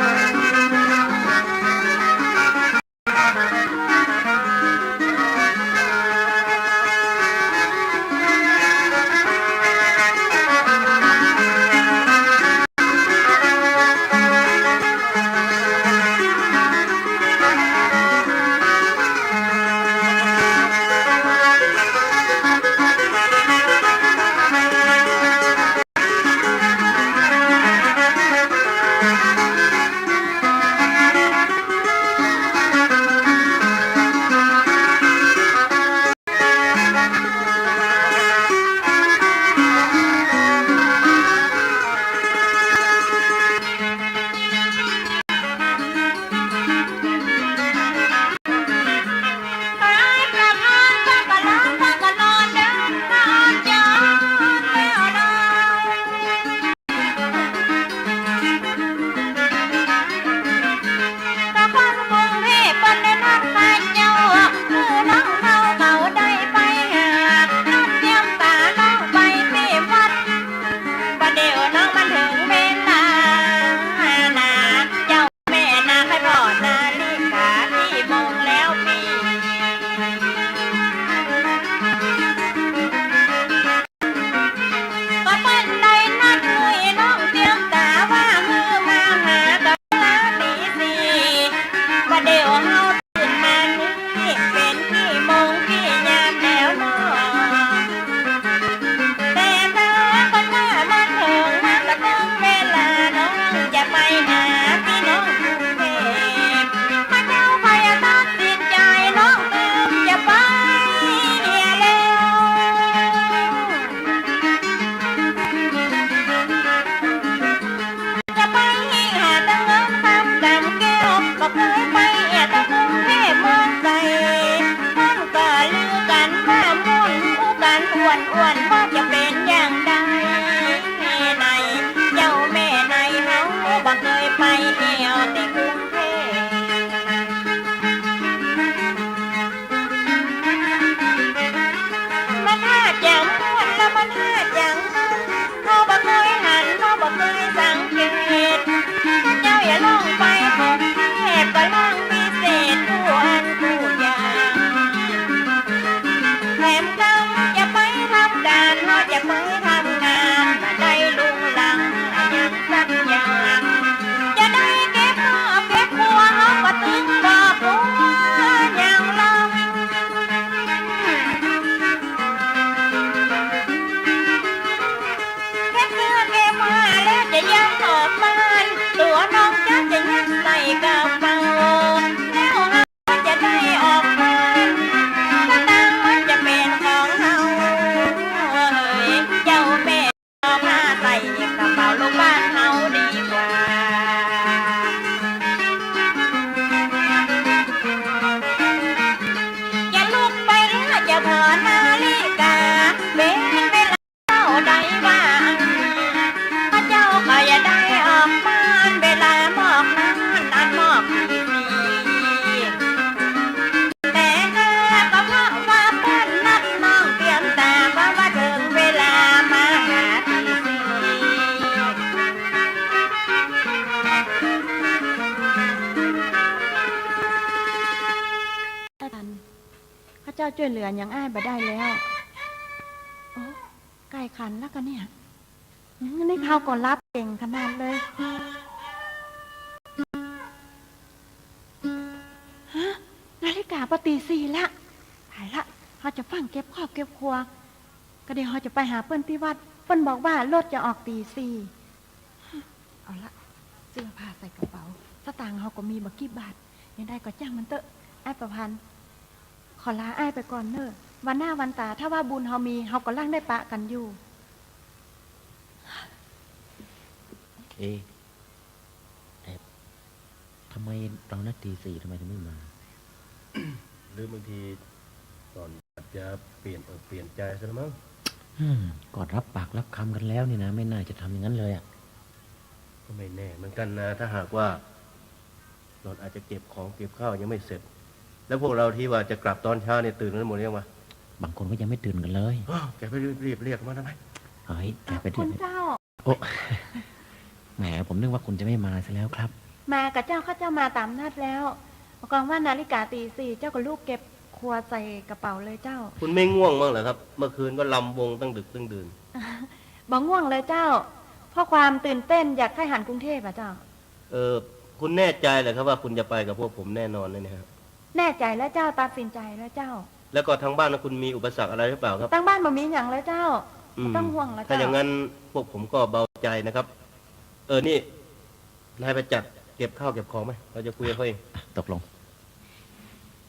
ข้าเจ้าจ้วยเหลือหยังอ้ายบ่ได้แล้ว โอ้ ใก้ขันแล้วกะเนี่ย อืม นี่เฮาก็หลับเก่งขนาดเลย ฮะ นาฬิกาปอตีสี่ละ ต๋ายละ เฮาจะฟั่งเก็บครอบเก็บครัว ก็เดี๋ยวเฮาจะไปหาเปิ้นตี้วัด เปิ้นบอกว่ารถจะออกตีสี่ เอาละ เสื้อผ้าใส่กระเป๋า สตางค์เฮาก็มีบ่กี่บาท ยังไงก็จ้างมันเต๊อะ อ้ายประพันธ์ ขอลาอ้ายไปก่อนเน่อ วันหน้าวันต๋า ถ้าว่าบุญเฮามี เฮาก็ลังได้ปะกั๋นอยู่ เอ๊ะ แอบ ทำไมต๋อนนัดตีสี่ ทำไมเธอไม่มา หรือบางทีหล่อนอาจจะเปลี่ยนอกเปลี่ยนใจ๋ซะแล้วมั้ง อืม ก็รับปากรับคำกั๋นแล้วนี่นะ ไม่น่าจะทำอย่างนั้นเลยอะ ก็ไม่แน่เหมือนกั๋นนะ ถ้าหากว่าหล่อนอาจจะเก็บของเก็บข้าวยังไม่เสร็จ แล้วพวกเราที่ว่าจะกลับต๋อนเช้าเนี่ยตื่นกั๋นหมดหรือยังวะ บางคนก็ยังไม่ตื่นกั๋นเลย อ้าว แกไปรีบๆ เรียกมาทำไม เฮ้ย แกไปเรียก คุณเจ้า โอ้ แหม ผมนึกว่าคุณจะไม่มาซะแล้วครับ มาก่ะเจ้า ข้าเจ้ามาต๋ามนัดแล้ว บอกกองว่านาฬิกาตีสี่ เจ้าก็ลูบเก็บครัวใส่กระเป๋าเลยเจ้า คุณไม่ง่วงบ้างเหรอครับ เมื่อคืนก็รำวงตั้งดึกตั้งดื่น บ่ง่วงเลยเจ้า เพราะความตื่นเต้นอยากใค่หันกรุงเทพฯอะเจ้า เออ คุณแน่ใจเหรอครับว่าคุณจะไปกับพวกผมแน่นอนเนี่ยฮะ แน่ใจ๋แล้วเจ้า ตัดสินใจ๋แล้วเจ้า แล้วก็ทางบ้านนะคุณมีอุปสรรคอะไรหรือเปล่าครับ ตางบ้านบ่มีหยังเลยเจ้า อืม บ่ต้องห่วงแล้วเจ้า ถ้าอย่างนั้นพวกผมก็เบาใจ๋นะครับ เออ นี่ นายไปจัดเก็บข้าวเก็บของไหม เราจะคุยกับเขาเอง อ่ะ ตกลง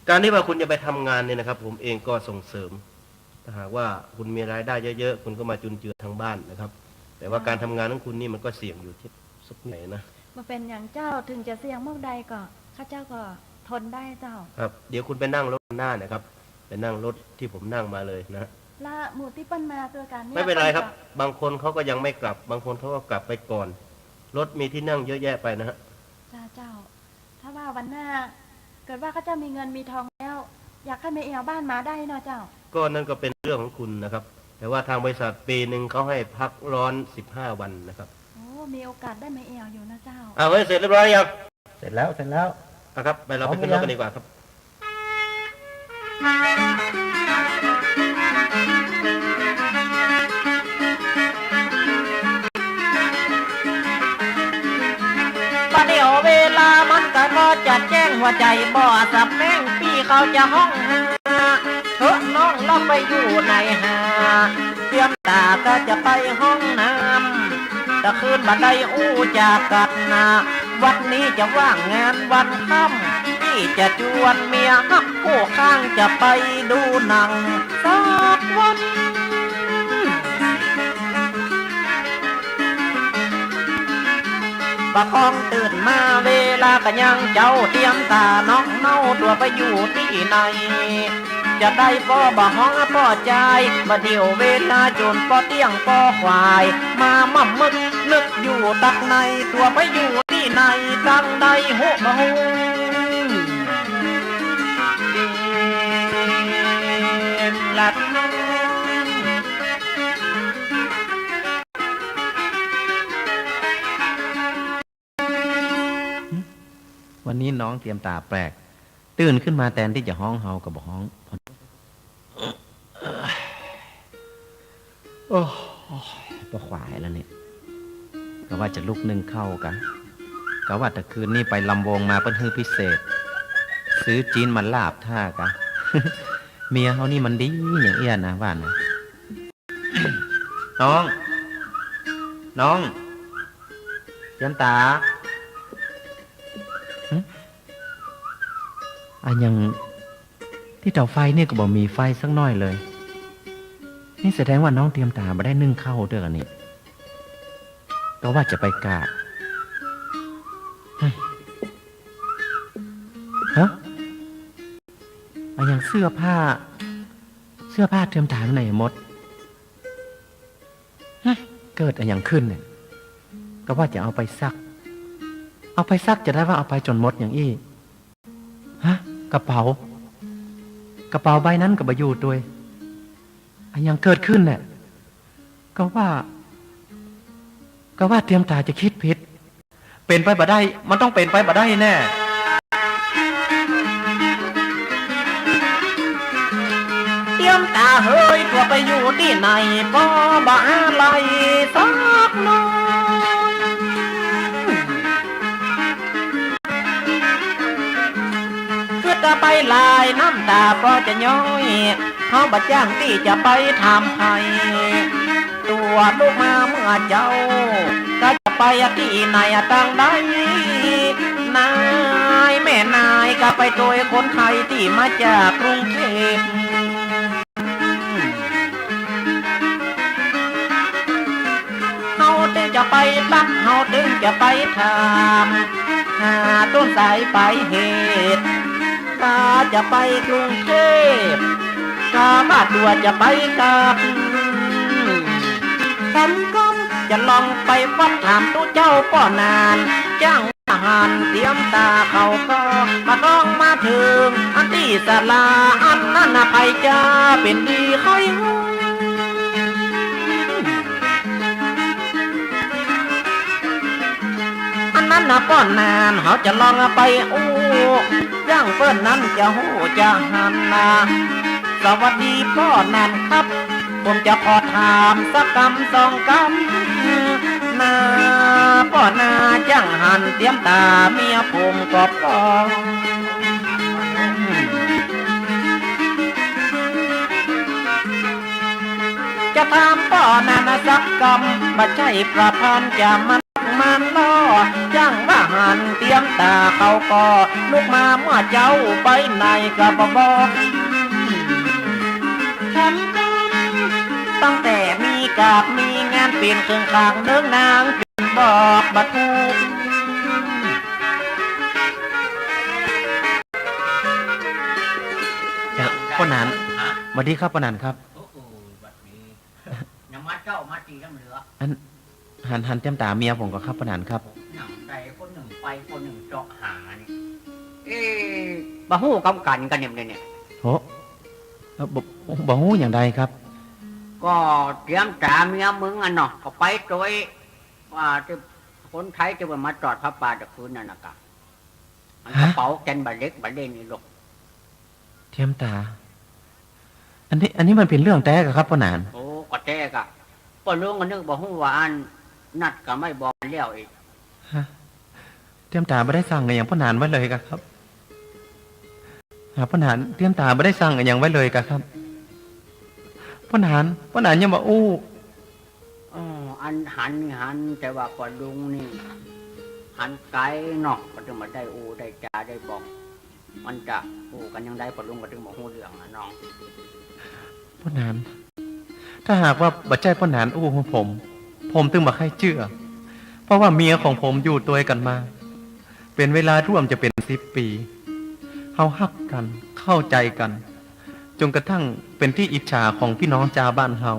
การที่ว่าคุณจะไปทำงานเนี่ยนะครับ ผมเองก็ส่งเสริม ถ้าหากว่าคุณมีรายได้เยอะๆ คุณก็มาจุนเจือทางบ้านนะครับ แต่ว่า ค่ะ การทำงานของคุณนี่มันก็เสี่ยงอยู่ที่สักหน่อยนะ บ่เป๋นหยังเจ้า เถิงจะเสี่ยงมากใดก็ ข้าเจ้าก็ทนได้เจ้า ครับ เดี๋ยวคุณไปนั่งรถหน้านะครับ ไปนั่งรถที่ผมนั่งมาเลยนะฮะ ละหมู่ตี้เปิ้นมาตวยกั๋นเนี่ย ไม่เป็นไรครับ เปิ้นก็ บางคนเขาก็ยังไม่กลับ บางคนเขาก็กลับไปก่อน รถมีที่นั่งเยอะแยะไปนะฮะ จ้าเจ้า ถ้าว่าวันหน้า เกิดว่าข้าเจ้ามีเงินมีทองแล้ว อยากใค่มาแอ่วบ้านมาได้เนาะเจ้า ก็นั่นก็เป็นเรื่องของคุณนะครับ แต่ว่าทางบริษัทปีหนึ่งเขาให้พักร้อนสิบห้าวันนะครับ โอ้ มีโอกาสได้มาแอ่วอยู่นะเจ้า เอาไว้เสร็จเรียบร้อยยัง เสร็จแล้ว เสร็จแล้ว อ่ะครับ ไป เราไปขึ้นรถกั๋นดีกว่าครับ บ่าเดี่ยวเวลามันก็บ่จัดแจ้ง หัวใจ๋บ่สำแม้ง ปี้เขาจะฮ้องหา เถอะน้อง ลองไปอยู่ไหนหา เตรียมต๋าก็จะไปห้องน้ำ ตะคืนบ่ได้อู้จากกั๋นนะ วันนี้จะว่างงานวันค่ำ ปี้จะจวนเมียฮักคู่ข้างจะไปดูหนังสักวัน บ่าก้องตื่นมาเวลาก็ยัง เจ้าเตรียมต๋าน้องเนาตั๋วไปอยู่ตี้ไหน จะได้ป้อบ่าฮ้องป้อจาย บ่าเดี่ยวเวลาโจรป้อเตี้ยงป้อขวาย มาม่ำมึกนึกอยู่ตักใน ตั๋วไปอยู่ตี้ไหน ตังใดฮู้บ่ฮู้ ลัด วันนี้น้องเตรียมต๋าแปลก ตื่นขึ้นมาแตนตี้จะฮ้องเฮาก็บ่ฮ้อง โอ้ย ป้อขวายแล้วเนี่ย กะว่าจะลุกนึ่งข้าวกะ กะว่าตะคืนนี้ไปลำวงมาเปิ้นหื้อพิเศษ ซื้อจีนมาลาบท่ากะ เมียเฮานี่มันดีอย่างเอี้ยนะว่านะ น้อง น้อง เตรียมต๋า หึ อะหยัง ตี้เต๋าไฟเนี่ยก็บ่มีไฟสักหน้อยเลย นี่แสดงว่าน้องเตรียมต๋าบ่ได้นึ่งข้าวเตื้อกะนี่ กะว่าจะไปกะ หึ ฮะ อะหยังเสื้อผ้า เสื้อผ้าเตรียมต๋าไปไหนหมด ฮะ เกิดอะหยังขึ้นเนี่ย กะว่าจะเอาไปซัก เอาไปซักจะได้ว่าเอาไปจ๋นหมดอย่างอี้ ฮะ กระเป๋า กระเป๋าใบนั้นก็บ่อยู่ตวย อะหยังเกิดขึ้นเนี่ย กะว่า กะว่าเตรียมต๋าจะกึ๊ดผิด เป๋นไปบ่ได้ มันต้องเป๋นไปบ่ได้แน่ เตียมต๋าเหย ตั๋วไปอยู่ตี้ไหนก็บ่าไล่สักหน้อย กึ๊ดไปหลายน้ำต๋าก็จะย้อย เฮาบ่จ้างตี้จะไปถามใผ ตั๋วลุกมาเมื่อเจ๊า ก็จะไปตี้ไหนตางใด นายแม่นายก็ไปตวยคนไทยตี้มาจากกรุงเทพ เฮาตึงจะไปตัก เฮาตึงจะไปถาม หาต้นสายปลายเหตุ ต๋าจะไปกรุงเทพ กาว่าตั๋วจะไปกลับ ฉันก็จะลองไปวัดถามตุ๊เจ้าป้อหนาน จ้างว่าหันเตียมต๋าเขาก็มาต้องมาเถิง อันตี้ศาลาอันนั้นน่ะ ใผจะเป๋นดีใค่ฮู้ อันนั้นน่ะป้อหนาน เฮาจะลองไปอู้ อย่างเปิ้นนั้นจะฮู้จะหันนา สวัสดีป้อหนานครับ ผมจะขอถามสักกำสองกำ นาป้อนา จ้างหันเตียมต๋าเมียผมก็ปอ จะถามป้อนานาสักกำ บ่ใจ้ประพันธ์จะมันมันล้อ จ้างว่าหันเตียมต๋าเขาก็ลุกมาเมื่อเจ๊าไปไหนก็บ่บอก ฉันก็ตั้งแต่มีกาบมีงานเป๋นเครื่องขางเนิงนาง เป๋นบอกบ่ถูก จ้ะ ป้อหนาน ฮะ หวัดดีครับป้อหนานครับ โอ้โห หวัดดี ยังมาเจ๊ามาตี้ลำเหลือ อัน หัน หันเตียมต๋าเมียผมก่อครับป้อหนานครับ หยังใดคนนึ่งไปคนนึ่งเจาะหานี่ เอ๊ะ บ่ฮู้กำกั๋นกั๋นเนี่ย เนี่ย โห เอ่อ บ่ บ่ฮู้อย่างใดครับ ก็เตียมต๋าเมียมึงอะเนาะ ก็ไปตวย ว่าตี้คนไทยตี้มันมาตอดผ้าป่าตะคืนนั่นน่ะกะ มัน ฮะ กระเป๋าแกนบ่าเล็กบ่าเล่นนี่ลูก เตียมต๋า อันนี้ อันนี้มันเป๋นเรื่องแต๊ก่อครับป้อหนาน โอ้ ก็แต๊ก่ะ ป้อลุงก็นึกบ่ฮู้ว่าอันนัดก็ไม่บอกแล้วอีก ฮะ เตียมต๋าบ่ได้สั่งอะหยังป้อหนานไว้เลยก่อครับ หาป้อหนาน เตียมต๋าบ่ได้สั่งอะหยังไว้เลยก่อครับ ป้อหนาน ป้อหนานยังบ่อู้ เออ อันหันนี่หัน แต่ว่าป้อลุงนี่หันไก๋เนาะ ก็ตึงบ่ได้อู้ได้จ๋าได้บอก มันจะอู้กั๋นอย่างใด ป้อลุงก็ตึงบ่ฮู้เรื่องอะน้อง ป้อหนาน ถ้าหากว่าบ่ใจ้ป้อหนานอู้หื้อผม ผมตึงบ่ใค่เจื้อ เพราะว่าเมียของผมอยู่ตวยกั๋นมา เป๋นเวลาร่วมจะเป๋นสิบปี๋ เฮาฮักกั๋น เข้าใจ๋กั๋น จ๋นกระทั่งเป๋นตี้อิจฉาของปี้น้องจาวบ้านเฮา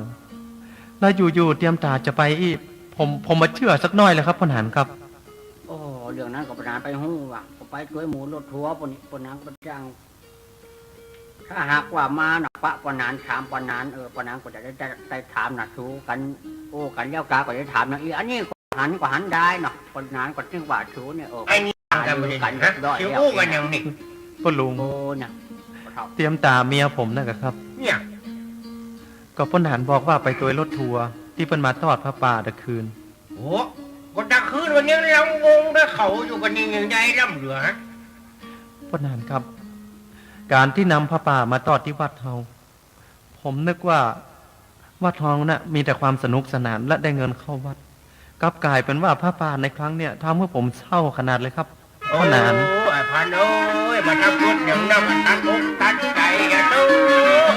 แล้วอยู่ๆ เตียมต๋าจะไปอี้ ผม ผมบ่เจื้อสักหน้อยเลยครับป้อหนานครับ โอ้ เรื่องนั้นก็ป้อหนานไปฮู้ว่า ก็ไปตวยหมู่รถทัวร์ป้อนี่ ป้อหนานก็จ้าง ถ้าหากว่ามาน่ะ ปะป้อหนานถามป้อหนาน เออ ป้อหนานก็จะได้ ได้ ได้ถามน่ะ ถูกั๋น โอ้ กั๋นแล้วกาก็จะถามน่ะ อีอันนี้ก็หันก็หันได้เนาะ ป้อหนานก็ตึงว่าถูเนี่ย เออ ไอ้นี่ กั๋น กั๋นเรียบร้อยแล้ว สิอู้กั๋นอย่างนี้ ป้อลุง โอ้ เนี่ย ป้อเฒ่า เตียมต๋าเมียผมนั่นกะครับ เนี่ย ก็ป้อหนานบอกว่าไปตวยรถทัวร์ตี้เปิ้นมาตอดผ้าป่าตะคืน โอ้ ก็ตะคืนวันนี้ลำวงด้วยเขาอยู่กั๋นนี่ยังได้ลำเหลือ ป้อหนานครับ ก๋านตี้นำผ้าป่ามาตอดตี้วัดเฮา ผมนึกว่าวัดเฮาน่ะมีแต่ความสนุกสนานและได้เงินเข้าวัด กลับก๋ายเป๋นว่าผ้าป่าในครั้งเนี่ยทำหื้อผมเศร้าขนาดเลยครับ โอ้ ป้อหนาน ไอ้พันเอ้ย มาทำบุญอย่างนั้นมันตัดอกตัดใจ๋อะลูก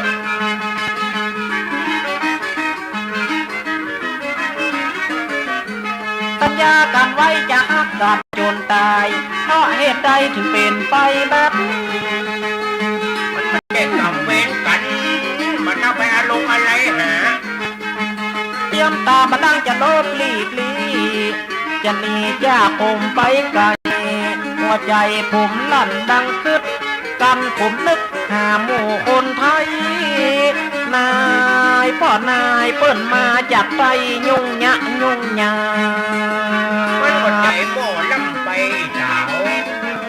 สัญญากั๋นไว้จะฮักกั๋นจ๋นต๋าย เพราะเหตุใดถึงเป๋นไปแบบนี้ มันแก้กรรมเวรกั๋น มันเอาไปอารมณ์อะไรหา เตียมต๋าบ่าดังจะหลบหลีกลี้ จะหนีจากผมไปไก๋ หัวใจ๋ผมลั่นดังกึ๊ด กั๋นผมนึกหาหมู่คนไทย นายป้อนายเปิ้นมาจากใต้ ยุ่งยะยุ่งยา มันก็ใจ๋หม้อลำไปสาว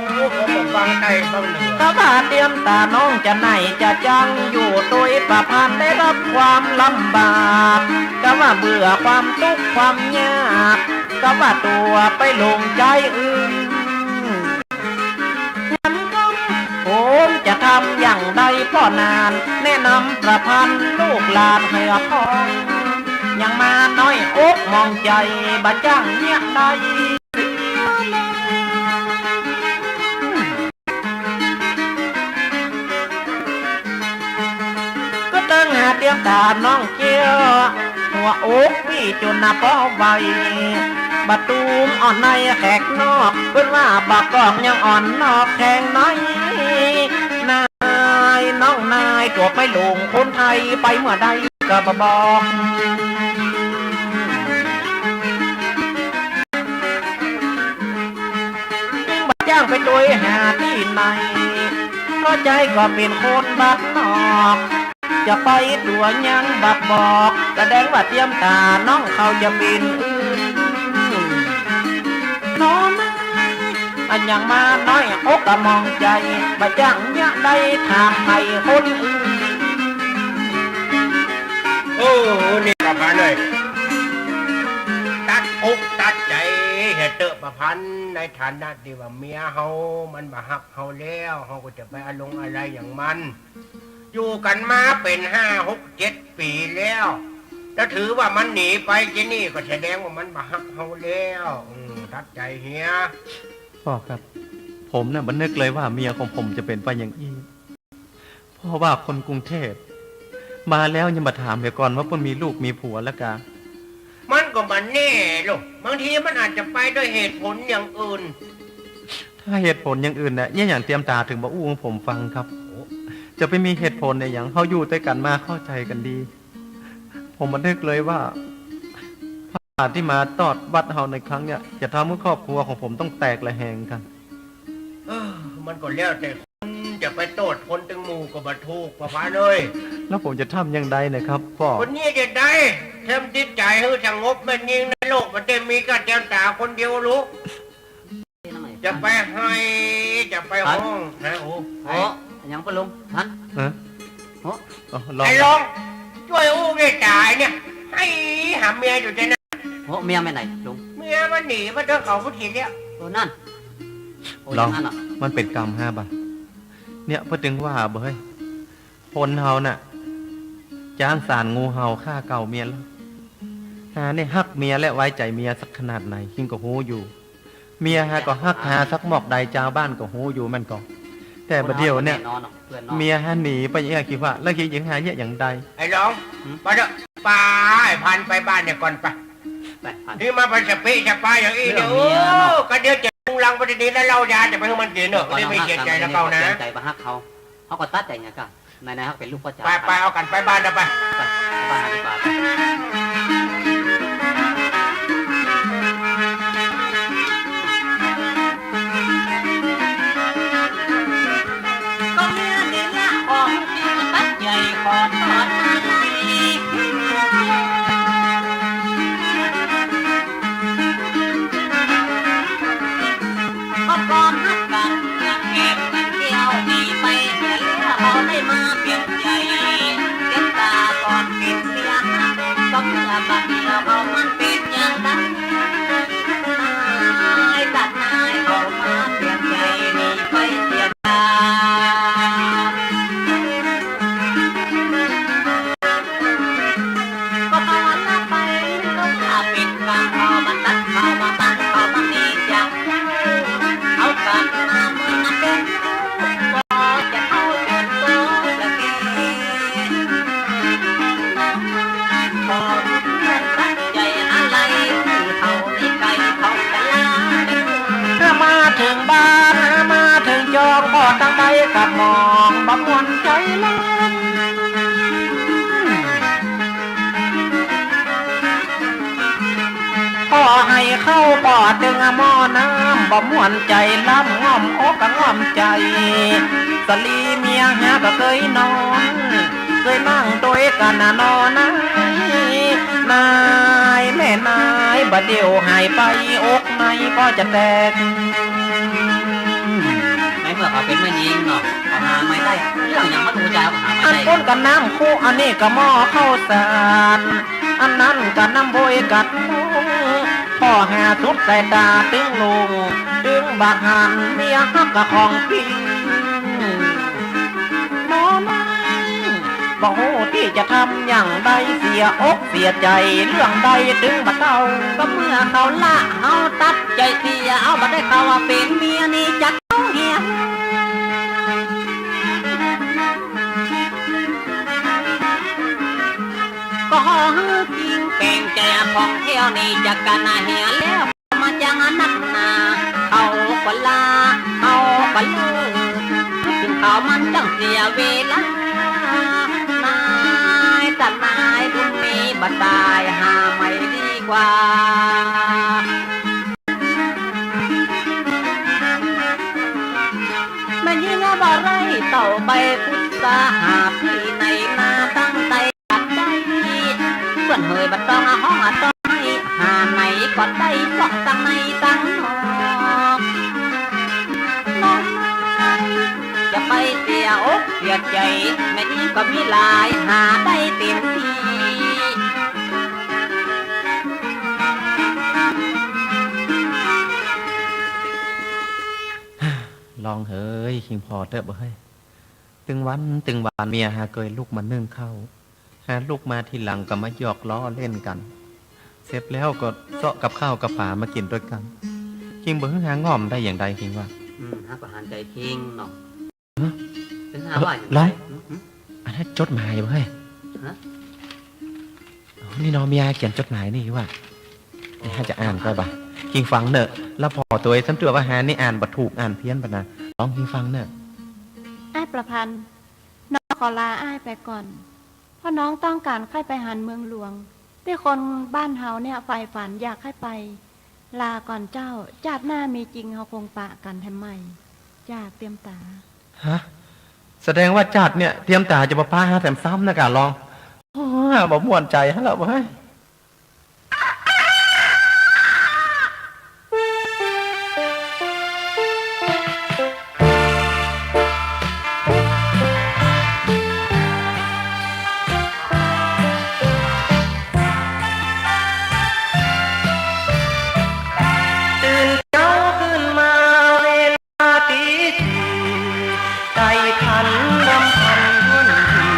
เขาก็ฟังใต้ฟังเหนือ ถ้าว่าเตียมต๋าน้องจะไหนจะจัง อยู่ตวย ประพันธ์ได้รับความลำบาก กาว่าเบื่อความตุ๊กข์ความยาก กาว่าตั๋วไปหลงใจ๋อื่น ผมจะทำอย่างใดป้อนาน แนะนำประพันธ์ลูกหลานหื้อผ่อง ยังมาน้อยอกหมองใจ๋ บ่จ้างเยียะได้ ก็ตึงหาเตียมต๋าน้องเกี้ยว หัวอกปี้จุนนะป้อไหว บ่ตูมอ่อนในแขกนอก เปิ้นว่าบ่ากอกยังอ่อนนอกแขงใน นายน้องนายตั๋วไปหลงคนไทย ไปเมื่อใดก็บ่บอก บ่จ้างไปตวยหาตี้ไหน เพราะใจ๋ก็เป๋นคนบ้านนอก จะไปตั๋วยังบ่บอก แสดงว่าเตียมต๋าน้องเขาจะเป๋นอื่น น้องนาย อันยังมาน้อยอกกะหมองใจ๋ บ่จ้างเยียะได้ถามไถ่คนอื่น โอ้ นี่ประพันธ์เอ้ย ตัดอกตัดใจ๋เหียเต๊อะประพันธ์ ในฐานะตี้ว่าเมียเฮามันบ่ฮักเฮาแล้ว เฮาก็จะไปอะหลงอะไหลอย่างมัน อยู่กั๋นมาเป๋นห้าหกเจ็ดปี๋แล้ว ถ้าถือว่ามันหนีไปจานี่ก็แสดงว่ามันบ่ฮักเฮาแล้ว อืม ตัดใจ๋เหีย ป้อครับ ผมน่ะบ่นึกเลยว่าเมียของผมจะเป๋นไปอย่างอี้ เพราะว่าคนกรุงเทพฯ มาแล้วยังบ่ถามเหียก่อนว่าเปิ้นมีลูกมีผัวแล้วกา มันก็บ่แน่ลูก บางทีมันอาจจะไปด้วยเหตุผลอย่างอื่น ถ้าเหตุผลอย่างอื่นน่ะ เยียะหยังเตียมต๋าเถิงบ่อู้หื้อผมฟังครับ โอ้ จะไปมีเหตุผลอะหยัง เฮาอยู่ตวยกั๋นมาเข้าใจ๋กั๋นดี ผมบ่นึกเลยว่า ปัญหาตี้มาตอดวัดเฮาในครั้งเนี้ย จะทำหื้อครอบครัวของผมต้องแตกระแหงกั๋น เออ มันก็แล้วแต่คน จะไปโต้ษคนตึงหมู่ก็บ่ถูก ประพันธ์เอ้ย แล้วผมจะทำอย่างใดนะครับป้อ คนนี้จะได้ เถิมจิตใจ๋หื้อสงบ แม่นยิ่งในโลกมันได้มีก้าเตียมต๋าคนเดียวลูก จะไปไห้ จะไปฮ้อง ฮะ โอ้ โอ้ หยังป้อลุง ฮะ ฮะ โอ้ อ๋อ ลอง ไอ้ลอง จ้วยอู้เมตต๋าเนี่ย ไห้หาเมียอยู่จะนะ โอ้ เมียไปไหนลุง เมียมันหนีมาเดินเขาพุทธินเนี่ย โอ้ นั่น โอ้ ลอง อย่างนั้นเหรอ มันเป๋นกรรมฮะบ่ะ เนี่ย เปิ้นตึงว่าบ่ะเฮ้ย คนเฮาน่ะ จ๊างสารงูเห่าฆ่าเก่าเมียแล้ว หาเนี่ยฮักเมียและไว้ใจ๋เมียสักขนาดไหน คิงก็ฮู้อยู่ เมียฮะก็ฮักหาสักหมอกใด จาวบ้านก็ฮู้อยู่แม่นก่อ แต่บ่าเดี่ยวเนี่ย เมียฮะหนีไปอย่างอี้ คิดว่า แล้วคิงจะหาเยียะอย่างใด ไอ้หลอง หืม ไปเถอะ ไป ไอ้พันธุ์ไปบ้านเนี่ยก่อนไป ไป พันธุ์ นี่มาไปสะเปะสะปาอย่างอี้เนี่ย เรื่องเมียเนาะ โอ้ ก็เดี๋ยวจะลุงลังไปดีๆ แล้วเหล้ายาจะไปหื้อมันกิ๋นเนาะ เดี๋ยวก่อน ไม่เสียใจ๋แล้วเก่านะ เสียใจ๋บ่ฮักเฮา เฮาก็ตัดใจ๋ไงกะ ไหนๆ เฮาเป๋นลูกป้อจ๋า ไปๆ เอากั๋นไปบ้านเถอะไป ไป ไปบ้านเฮาดีกว่า ไป ก็เมียนี่ละของจริงตัดใจ๋ขอโต้ษ ก็พร้อมฮักกั๋น อยากแอบกั๋นเตี้ยว หนีไปเหียแล้ว เฮาได้มาเปลี่ยนใจ๋ เสียต๋าก่อนเป๋นเสีย ก็เมื่อบัดเดียวเฮามันเป๋นอย่างนั้น นายตัดนายเฮามาเปลี่ยนใจ๋ หนีไปเสียต๋า ก็ตอนละไป เขาข้าปิดกลางเขามาตัดเขามาตั้งเขามามีจัก เขากลับมาเมืองนั้นเป็น ก็จะเข้าจนโตละเก ขอตัดใจ๋อะไรที่เขาไม่ไกลเขาจะลา มาเถิงบ้าน มาเถิงจอง ป้อตังใดกลับหมอง บ่ม่วนใจ๋ลำ ป้อไห้เข้าป้อตึงหม้อน้ำ บ่ม่วนใจ๋ลำ ง่อมอกกะง่อมใจ๋ สะหลีเมียหาก็เกยนอน เกยนั่งตวยกั๋นนะนอ นาย นาย แม่นาย บ่าเดี่ยวหายไป อกในป้อจะแตก ก็เป๋นแม่ญิงเนาะ ก็หาใหม่ได้ เรื่องหยังบ่ฮู้จัก หาใหม่ได้ อันปู๊นก็น้ำคุ อันนี้ก็หม้อข้าวสาร อันนั้นก็น้ำบวยกัดหมู ป้อหาสุดสายต๋าตึงลุง ตึงบ่หันเมียฮักก็ของปิ้ง น้อน้อย บ่ฮู้ตี้จะทำหยังใด เสียอกเสียใจ๋เรื่องใดตึงบ่เต้า ก็เมื่อเขาละเฮาตัดใจ๋เสีย เอาบ่ได้เขาว่าเป๋นเมียนี่จักเฮาเหีย ก็ขอหื้อจริงแป๋งใจ๋อะ ผ่องแผ้วนี่จักกั๋นนะเหียแล้ว มาจังนักหนา เขาก็ลา เขาก็เลิก ถึงเขามันจังเสียเวลา นายตานายบุญมีบ่ต๋าย หาใหม่ดีกว่า แม่ญิงอะบ่ไร้เต้าใบพุทธา หาปี้ในนาตั้งใต้ กัดได้ เปื้อนเหยบ่ต้องอะฮ้องอะต้องไห้ หาไหนก็ได้ เพราะตังในตังนอก น้องจะไปเสียอกเสียใจ๋ แม่ญิงก็มีหลาย หาได้เต๋มตี้ ลองเหย คิงผ่อเต๊อะเบ้ย ตึงวันตึงวานเมียหาเกยลุกมานึ่งข้าว หาลุกมาทีหลังก็มาหยอกล้อเล่นกั๋น เสร็จแล้วก็เซาะกับข้าวกับป๋ามากิ๋นตวยกั๋น คิงบ่หื้อหาง่อมได้อย่างใด คิงว่า อืม หาก็หันใจ๋คิงเนาะ ฮะ ตึงหาว่าอย่างใด ลอง อืม อืม อันนั้นจดหมายบ่เฮ้ย ฮะ อ๋อ นี่เนาะ เมียเขียนจดหมายนี่ว่า เดี๋ยวหาจะอ่านก่อนบ่ะ คิงฟังเน่อ แล้วผ่อตวย ซ้ำตั๋วว่าหานี่อ่านบ่ถูก อ่านเพี้ยนไปนะ ลองคิงฟังเน่อ อ้ายประพันธ์ น้องขอลาอ้ายไปก่อน เพราะน้องต้องก๋านใค่ไปหันเมืองหลวง ตี้คนบ้านเฮาเนี่ยใฝ่ฝันอยากใค่ไป ลาก่อนเจ้า จาติหน้ามีจริงเฮาคงปะกั๋นแถมใหม่ จ้า เตียมต๋า ฮะ แสดงว่าจาติเนี่ยเตียมต๋าจะบ่ปะหาแถมซ้ำนะก่ะลอง โอ้ย บ่ม่วนใจ๋หั้นละเว้ย ตื่นเจ๊าขึ้นมาเวลา ตีสี่ ไก่ขันรำพันถ้วนที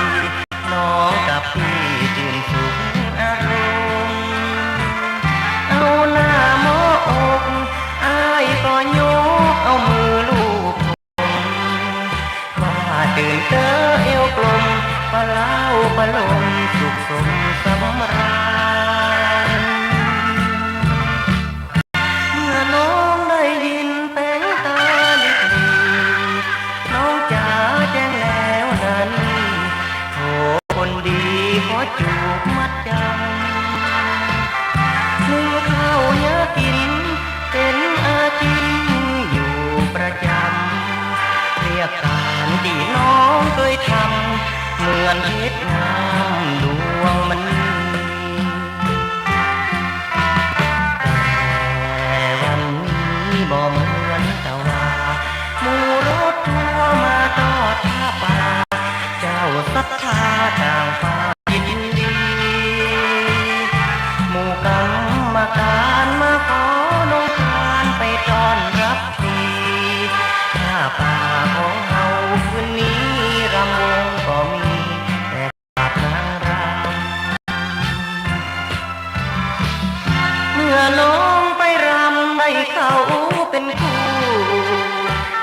น้องกับปี้ตื่นสุขอารมณ์ เอาหน้าหมอบอก อ้ายก็ยกเอามือลูบผม ว่าตื่นเต๊อะเอวกลม ปะเล้าปะลมสุขสมสำราญ เมื่อน้องได้ยินแป๋งต๋าลิบหลี น้องจ๋าแจ้งแล้วนั้น โถคนดีขอจูบมัดจ๋ำ นึ่งข้าวหากิ๋นเป๋นอาจินอยู่ประจ๋ำ เรียกก๋านตี้น้องเกยทำ เหมือนเพชรงามดวงมณี แต่วันนี้บ่เหมือนตะวา หมู่รถทัวร์มาตอดผ้าป่า เจ้าศรัทธาต่างฝ่ายยินดี หมู่กรรมก๋านมาขอน้องคานไปต้อนรับที ผ้าป่าของเฮาคืนนี้รำวงก็มี แต่ ขาดนางรำ เมื่อน้องไปรำได้เขาเป๋นคู่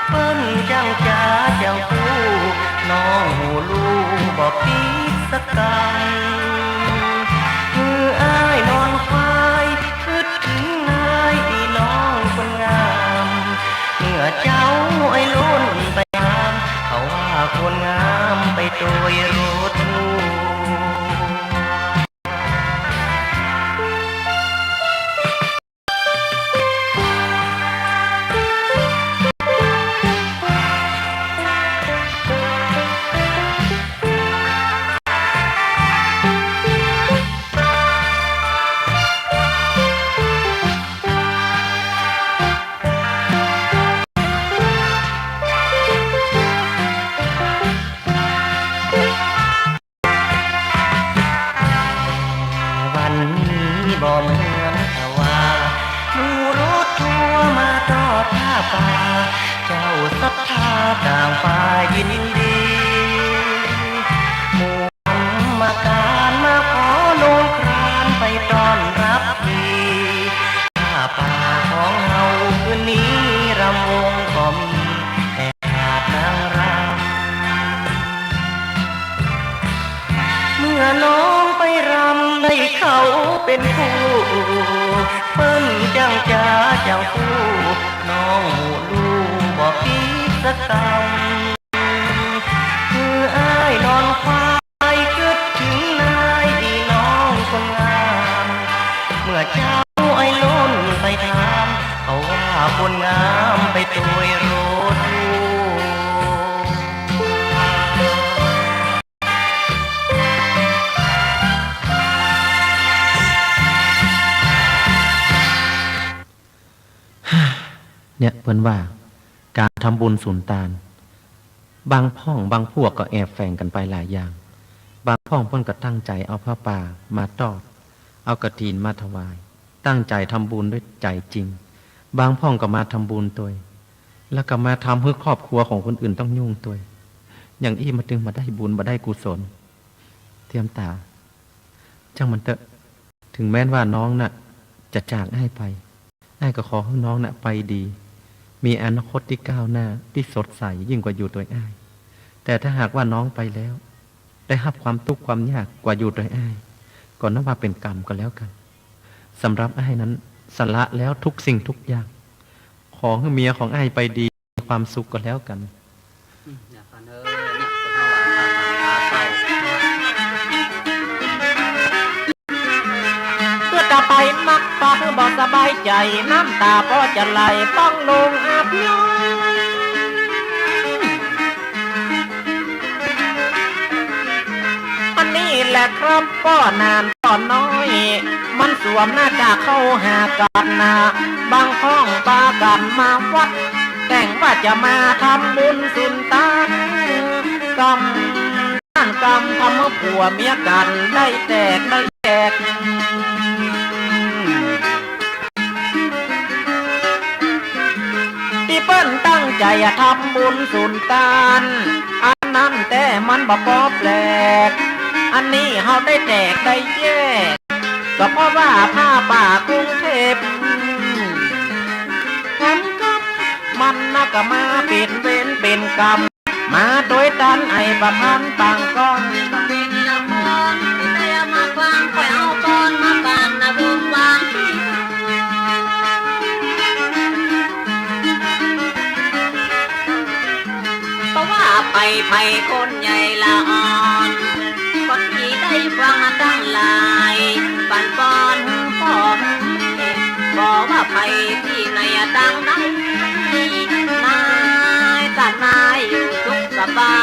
เปิ้นจั้งจ๋าจั้งคู่ น้องฮู้ลู่บ่ผิดสักกำ หื้ออ้ายนอนควาย กึ๊ดเถิงนายอีน้องคนงาม เมื่อเจ๊าอ้ายล้นไปถาม เขาว่าคนงามไปตวยรถทัวร์ ต่างฝ่ายยินดี หมู่กรรมการมาขอลงครานไปต้อนรับที ผ้าป่าของเฮาคืนนี้รำวงก็มี แต่ขาดนางรำ เมื่อน้องไปรำได้เขาเป็นคู่ เปิ้นจั้งจ๋าจั้งอู้ น้องฮู้ลู่บ่ผิดสักกำ คืออ้ายนอนควายกึ๊ดเถิงนาย อี่น้องคนงาม เมื่อเจ๊าอ้ายล้นไปถาม เขาว่าคนงามไปตวยรถ เนี่ยเปิ้นว่าก๋านทำบุญสุนตาน บางพ่องบางพวกก็แอบแฝงกั๋นไปหลายอย่าง บางพ่องเปิ้นก็ตั้งใจ๋เอาผ้าป่ามาตอด เอากฐินมาถวาย ตั้งใจ๋ทำบุญด้วยใจ๋จริง บางพ่องก็มาทำบุญตวย แล้วก็มาทำหื้อครอบครัวของคนอื่นต้องยุ่งตวย อย่างอี้มันตึงบ่ได้บุญบ่ได้กุศล เทียมต๋า จ้างมันเต๊อะ ถึงแม้นว่าน้องน่ะจะจากอ้ายไป อ้ายก็ขอหื้อน้องน่ะไปดี มีอนาคตตี้ก้าวหน้าตี้สดใสยิ่งกว่าอยู่ตวยอ้าย แต่ถ้าหากว่าน้องไปแล้ว ได้ฮับความตุ๊กข์ความยากกว่าอยู่ตวยอ้าย ก็นับว่าเป๋นกรรมก็แล้วกั๋น สำหรับอ้ายนั้นสละแล้วทุกสิ่งทุกอย่าง ขอหื้อเมียของอ้ายไปดี มีความสุขก็แล้วกั๋น อืม เนี่ย เปื้อต๋าไปนัก ปาหื้อบ่สบายใจ๋ น้ำต๋าก็จะไหล ต้องลงอาบย้อย อันนี้แหละครับ ป้อหนานป้อน้อย มันสวมหน้ากากเข้าหากั๋นนา บางพ่องปากั๋นมาวัด แต่งว่าจะมาทำบุญสุนตาน กำ นั่นกำทำหื้อผัวเมียกั๋นได้แตกได้แยก ตี้เปิ้นตั้งใจ๋อะทำบุญสุนตาน อันนั้นแต๊มันบ่ปอแปลก อันนี้เฮาได้แตกได้แยก ก็เพราะว่าผ้าป่ากรุงเทพ มันก็ มันนะก็มาเป๋นเวรเป๋นกรรม มาตวยตันไอ้ประพันธ์ปางกอง เพราะว่าไปไผคนใหญ่ละอ่อน ก็ที่ได้ฟังมาตั้งหลาย ปันปอนพ่อแม่ บอกว่าไปที่ไหนตั้งใด นายตานายอยู่สุขสบาย